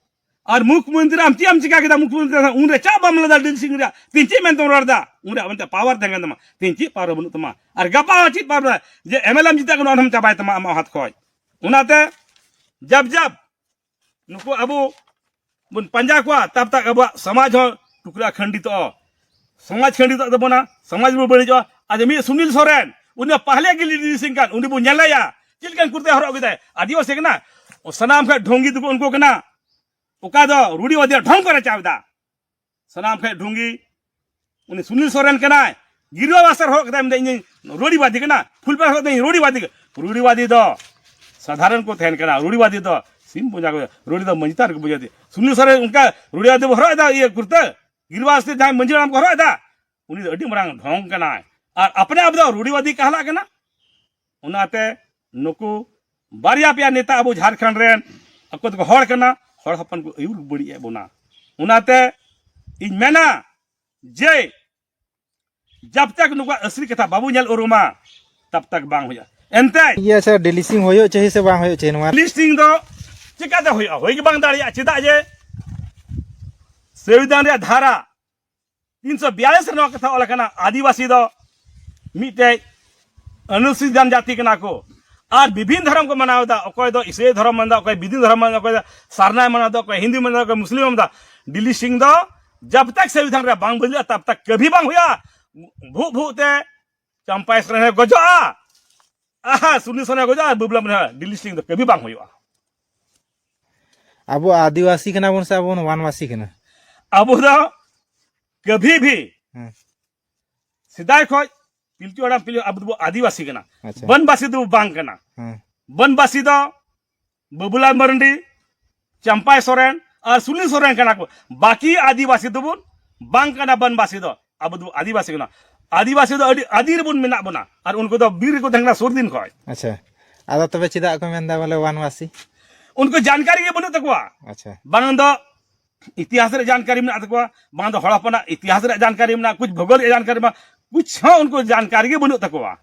ᱟᱨ ᱢᱩᱠᱷᱭᱚᱢᱚᱱᱛᱨᱤ ᱟᱢ ᱪᱮᱫ ᱮᱢ ᱪᱤᱠᱟ ᱠᱮᱫᱟ? ᱢᱩᱠᱷᱭᱚᱢᱚᱱᱛᱨᱤ ᱩᱱᱨᱮ ᱪᱮᱫ ᱵᱟᱢ ᱞᱟᱹᱭᱫᱟ? ᱰᱤᱞ ᱥᱤᱝ ᱨᱮᱭᱟᱜ ᱛᱮᱦᱮᱧ ᱪᱮᱫ ᱢᱮᱱᱛᱮᱢ ᱨᱚᱲ ᱮᱫᱟ? ᱩᱱᱨᱮ ᱢᱤᱫᱴᱮᱱ ᱯᱟᱣᱟᱨ ᱛᱟᱦᱮᱸ ᱠᱟᱱ ᱛᱟᱢᱟ, ᱛᱮᱦᱮᱧ ᱪᱮᱫ ᱯᱟᱣᱟᱨ ᱵᱟᱹᱱᱩᱜ ᱛᱟᱢᱟ᱾ ᱟᱨ ᱜᱟᱯᱟ ᱦᱚᱸ ᱪᱮᱫ ᱯᱟᱣᱟᱨ ᱡᱮ ᱮᱢᱮᱞᱮᱢ ᱡᱤᱛᱟᱹᱜ ᱠᱟᱱᱟ, ᱚᱱᱟ ᱦᱚᱸᱢ ᱪᱟᱵᱟᱭ ᱛᱟᱢᱟ ᱟᱢᱟᱜ ᱦᱟᱛ ᱠᱷᱚᱡ᱾ ᱚᱱᱟᱛᱮ ᱡᱟᱵ ᱡᱟᱵ ᱱᱩᱠᱩ ᱟᱵᱚ ᱵᱚᱱ ᱯᱟᱸᱡᱟ ᱠᱚᱣᱟ, ᱛᱟᱵ ᱛᱟᱠ ᱟᱵᱚᱣᱟᱜ ᱥᱚᱢᱟᱡᱽ ᱦᱚᱸ ᱴᱩᱠᱨᱟ ᱠᱷᱟᱸᱰᱤᱛᱚᱜᱼᱟ, ᱥᱚᱢᱟᱡᱽ ᱠᱷᱟᱸᱰᱤᱛᱚᱜ ᱛᱟᱵᱚᱱᱟ, ᱥᱚᱢᱟᱡᱽ ᱵᱚ ᱵᱟᱹᱲᱤᱡᱚᱜᱼᱟ᱾ ᱟᱪᱪᱷᱟ, ᱢᱤᱫ ᱥᱩᱱᱤᱞ ᱥᱚᱨᱮᱱ, ᱩᱱᱤ ᱯᱟᱦᱞᱮ ᱜᱮ ᱞᱤᱰᱤᱝ ᱠᱟᱱ, ᱩᱱᱤ ᱵᱚ ᱧᱮᱞᱮᱭᱟ ᱪᱮᱫ ᱞᱮᱠᱟᱱ ᱠᱩᱨᱛᱟᱹ ᱦᱚᱨᱚᱜ ᱠᱮᱫᱟᱭ, ᱟᱹᱫᱤᱵᱟᱹᱥᱤ ᱠᱟᱱᱟ, ᱥᱟᱱᱟᱢ ᱠᱷᱚᱱ ᱰᱷᱚᱝᱜᱤ ᱫᱚᱠᱚ ᱩᱱᱠᱩ ᱠᱟᱱᱟ᱾ ᱚᱠᱟ ᱫᱚ ᱨᱩᱰᱤ ᱵᱟᱹᱫᱤ ᱰᱷᱚᱝ ᱠᱚ ᱨᱟᱪᱟᱣ ᱮᱫᱟ᱾ ᱥᱟᱱᱟᱢ ᱠᱷᱚᱱ ᱰᱷᱚᱝᱜᱤ ᱩᱱᱤ ᱥᱩᱱᱤᱞ ᱥᱚᱨᱮᱱ ᱠᱟᱱᱟᱭ, ᱜᱤᱨᱟᱹ ᱵᱟᱥ ᱦᱚᱨᱚᱜ ᱠᱟᱛᱮ ᱢᱮᱱᱫᱟ ᱤᱧ ᱨᱩᱰᱤᱵᱟᱫᱤ ᱠᱟᱱᱟ, ᱯᱷᱩᱞ ᱯᱮᱱᱴ ᱦᱚᱨᱚᱜ ᱠᱟᱛᱮ ᱤᱧ ᱨᱩᱰᱤᱵᱟᱫᱤ ᱠᱟᱱᱟ᱾ ᱨᱩᱰᱤᱵᱟᱫᱤ ᱫᱚ ᱥᱟᱫᱷᱟᱨᱚᱱ ᱠᱚ ᱛᱟᱦᱮᱱ ᱠᱟᱱᱟ, ᱨᱩᱰᱤᱵᱟᱫᱤ ᱫᱚ ᱥᱤᱢ ᱵᱚᱸᱜᱟ ᱠᱚ, ᱨᱩᱰᱤ ᱫᱚ ᱢᱟᱹᱡᱷᱤ ᱛᱷᱟᱱ ᱨᱮᱠᱚ ᱯᱩᱡᱟᱹ ᱫᱤ᱾ ᱥᱩᱱᱤᱞ ᱥᱚᱨᱮᱱ ᱚᱱᱠᱟ ᱨᱩᱰᱤᱵᱟᱫᱤ ᱵᱚ ᱦᱚᱨᱚᱜ ᱮᱫᱟ, ᱤᱭᱟᱹ ᱠᱩᱨᱛᱟᱹ, ᱜᱤᱨᱟᱹ ᱵᱟᱥ ᱛᱮ ᱡᱟᱦᱟᱸᱭ ᱢᱟᱹᱡᱷᱤ ᱦᱟᱲᱟᱢ ᱠᱚ ᱦᱚᱨᱚᱜ ᱮᱫᱟ, ᱩᱱᱤ ᱫᱚ ᱟᱹᱰᱤ ᱢᱟᱨᱟᱝ ᱰᱷᱚᱝ ᱠᱟᱱᱟᱭ᱾ ᱟᱨ ᱟᱯᱱᱮ ᱟᱯ ᱫᱚ ᱨᱩᱰᱤᱵᱟᱫᱤ ᱠᱟᱦᱞᱟᱜ ᱠᱟᱱᱟ᱾ ᱚᱱᱟᱛᱮ ᱱᱩᱠᱩ ᱵᱟᱨᱭᱟ ᱯᱮᱭᱟ ᱱᱮᱛᱟ ᱟᱵᱚ ᱡᱷᱟᱲᱠᱷᱚᱸᱰ ᱨᱮᱱ ᱟᱠᱚ ᱫᱚᱠᱚ ᱦᱚᱲ ᱠᱟᱱᱟ, ᱦᱚᱲ ᱦᱚᱯᱚᱱ ᱠᱚ ᱟᱹᱭᱩᱨ ᱵᱟᱹᱲᱤᱡ ᱮᱫ ᱵᱚᱱᱟ᱾ ᱚᱱᱟᱛᱮ ᱤᱧ ᱢᱮᱱᱟ ᱡᱮ ᱡᱟᱵ ᱛᱟᱠ ᱱᱩᱠᱩᱣᱟᱜ ᱟᱥᱞᱤ ᱠᱟᱛᱷᱟ ᱵᱟᱵᱚ ᱧᱮᱞ ᱩᱨᱩᱢᱟ, ᱛᱟᱵ ᱛᱟᱠ ᱵᱟᱝ ᱦᱩᱭᱩᱜᱼᱟ᱾ ᱮᱱᱛᱮ ᱤᱭᱟᱹ ᱥᱮ ᱰᱤᱞᱤᱥᱤᱝ ᱦᱩᱭᱩᱜ ᱪᱟᱹᱦᱤ ᱥᱮ ᱵᱟᱝ ᱦᱩᱭᱩᱜ ᱪᱟᱹᱦᱤ ᱱᱚᱣᱟ? ᱰᱤᱞᱤᱥᱤᱝ ᱫᱚ ᱪᱤᱠᱟᱛᱮ ᱦᱩᱭᱩᱜᱼᱟ? ᱦᱩᱭ ᱜᱮ ᱵᱟᱝ ᱫᱟᱲᱮᱭᱟᱜᱼᱟ᱾ ᱪᱮᱫᱟᱜ ᱡᱮ ᱥᱚᱝᱵᱤᱫᱷᱟᱱ ᱨᱮᱭᱟᱜ ᱫᱷᱟᱨᱟ ᱛᱤᱱᱥᱚ ᱵᱤᱭᱟᱞᱤᱥ ᱨᱮ ᱱᱚᱣᱟ ᱠᱟᱛᱷᱟ ᱚᱞ ᱟᱠᱟᱱᱟ, ᱟᱹᱫᱤᱵᱟᱹᱥᱤ ᱫᱚ ᱢᱤᱫᱴᱮᱡ ᱚᱱᱩᱥᱩᱪᱤᱛ ᱡᱟᱱᱡᱟᱛᱤ ᱠᱟᱱᱟ ᱠᱚ᱾ ᱟᱨ ᱵᱤᱵᱷᱤᱱ ᱫᱷᱚᱨᱚᱢ ᱠᱚ ᱢᱟᱱᱟᱣ ᱮᱫᱟ, ᱚᱠᱚᱭ ᱫᱚ ᱤᱥᱟᱹᱭ ᱫᱷᱚᱨᱚᱢ ᱢᱟᱱᱟᱣ ᱮᱫᱟ, ᱚᱠᱚᱭ ᱵᱤᱫᱩ ᱫᱷᱚᱨᱚᱢ ᱢᱟᱱᱟᱣ ᱮᱫᱟ, ᱚᱠᱚᱭ ᱫᱚ ᱥᱟᱨᱱᱟᱭ ᱢᱟᱱᱟᱣ ᱮᱫᱟ, ᱚᱠᱚᱭ ᱦᱤᱱᱫᱩ ᱢᱟᱱᱟᱣ ᱮᱫᱟ, ᱚᱠᱚᱭ ᱢᱩᱥᱞᱤᱢ ᱢᱟᱱᱟᱣ ᱮᱫᱟ᱾ ᱰᱤᱞᱤᱥᱤᱝ ᱫᱚ ᱡᱟᱵ ᱛᱟᱠ ᱥᱚᱝᱵᱤᱫᱷᱟᱱ ᱨᱮ ᱵᱟᱝ ᱵᱚᱫᱞᱟᱜᱼᱟ, ᱛᱟᱵ ᱛᱟᱠ ᱠᱟᱵᱷᱤ ᱵᱟᱝ ᱦᱩᱭᱩᱜᱼᱟ᱾ ᱵᱷᱩᱜ ᱵᱷᱩᱜ ᱛᱮ ᱪᱟᱢᱯᱟᱭ ᱥᱚᱨᱮᱱ ᱦᱚᱸᱭ ᱜᱚᱡᱚᱜᱼᱟ, ᱟᱦᱟ, ᱥᱩᱱᱤ ᱥᱚᱨᱮᱱ ᱦᱚᱸᱭ ᱜᱚᱡᱚᱜᱼᱟ, ᱵᱟᱹᱵᱞᱟ ᱢᱟᱹᱱᱦᱟᱹ ᱰᱤᱞᱤᱥᱤᱝ ᱫᱚ ᱠᱟᱹᱵᱷᱤ ᱵᱟᱝ ᱦᱩᱭᱩᱜᱼᱟ᱾ ᱟᱵᱚ ᱟᱹᱫᱤᱵᱟᱹᱥᱤ ᱠᱟᱱᱟ ᱵᱚᱱ ᱥᱮ ᱟᱵᱚ ᱵᱚᱱ ᱵᱟᱱᱵᱟᱥᱤ ᱠᱟᱱᱟ? ᱟᱵᱚ ᱫᱚ ᱠᱟᱹᱵᱷᱤ ᱵᱷᱤ ᱦᱮᱸ᱾ ᱥᱮᱫᱟᱭ ᱠᱷᱚᱡ ᱯᱤᱞᱪᱩ ᱦᱟᱲᱟᱢ ᱯᱤᱞᱪᱩ ᱟᱵᱚ ᱫᱚᱵᱚ ᱟᱹᱫᱤᱵᱟᱹᱥᱤ ᱠᱟᱱᱟ᱾ ᱟᱪᱪᱷᱟ᱾ ᱵᱟᱱᱵᱟᱥᱤ ᱫᱚᱵᱚ ᱵᱟᱝ ᱠᱟᱱᱟ᱾ ᱦᱮᱸ᱾ ᱵᱟᱱᱵᱟᱥᱤ ᱫᱚ ᱵᱟᱹᱵᱩᱞᱟᱞ ᱢᱟᱨᱟᱱᱰᱤ, ᱪᱟᱢᱯᱟᱭ ᱥᱚᱨᱮᱱ ᱟᱨ ᱥᱩᱱᱤᱞ ᱥᱚᱨᱮᱱ ᱠᱟᱱᱟ ᱠᱚ᱾ ᱵᱟᱹᱠᱤ ᱟᱹᱫᱤᱵᱟᱹᱥᱤ ᱫᱚᱵᱚᱱ ᱵᱟᱝ ᱠᱟᱱᱟ ᱵᱟᱱᱵᱟᱥᱤ ᱫᱚ᱾ ᱟᱵᱚ ᱫᱚᱵᱚ ᱟᱹᱫᱤᱵᱟᱹᱥᱤ ᱠᱟᱱᱟ᱾ ᱟᱹᱫᱤᱵᱟᱹᱥᱤ ᱫᱚ ᱟᱹᱰᱤ ᱟᱹᱫᱤ ᱨᱮᱵᱚᱱ ᱢᱮᱱᱟᱜ ᱵᱚᱱᱟ᱾ ᱟᱨ ᱩᱱᱠᱩ ᱫᱚ ᱵᱤᱨ ᱨᱮᱠᱚ ᱛᱟᱦᱮᱸ ᱠᱟᱱᱟ ᱥᱩᱨ ᱫᱤᱱ ᱠᱷᱚᱡ᱾ ᱟᱪᱪᱷᱟ, ᱟᱫᱚ ᱛᱚᱵᱮ ᱪᱮᱫᱟᱜ ᱠᱚ ᱢᱮᱱᱫᱟ ᱵᱚᱞᱮ ᱵᱟᱱᱵᱟᱥᱤ? ᱩᱱᱠᱩ ᱡᱟᱱᱠᱟᱨᱤ ᱜᱮ ᱵᱟᱹᱱᱩᱜ ᱛᱟᱠᱚᱣᱟ᱾ ᱟᱪᱪᱷᱟ᱾ ᱵᱟᱝ ᱫᱚ ᱤᱛᱤᱦᱟᱥ ᱨᱮ ᱡᱟᱱᱠᱟᱨᱤ ᱢᱮᱱᱟᱜ ᱛᱟᱠᱚᱣᱟ, ᱵᱟᱝ ᱫᱚ ᱦᱚᱲ ᱦᱚᱯᱚᱱᱟᱜ ᱤᱛᱤᱦᱟᱥ ᱨᱮ ᱡᱟᱱᱠᱟᱨᱤ ᱢᱮᱱᱟᱜᱼᱟ, ᱠᱩᱪ ᱵᱷᱩᱜᱳᱞ ᱨᱮ ᱡᱟᱱᱠᱟᱨᱤ ᱢᱮᱱᱟᱜᱼᱟ, ᱠᱩᱪ ᱦᱚᱸ ᱩᱱᱠᱩ ᱡᱟᱱᱠᱟᱨᱤ ᱜᱮ ᱵᱟᱹᱱᱩᱜ ᱛᱟᱠᱚᱣᱟ᱾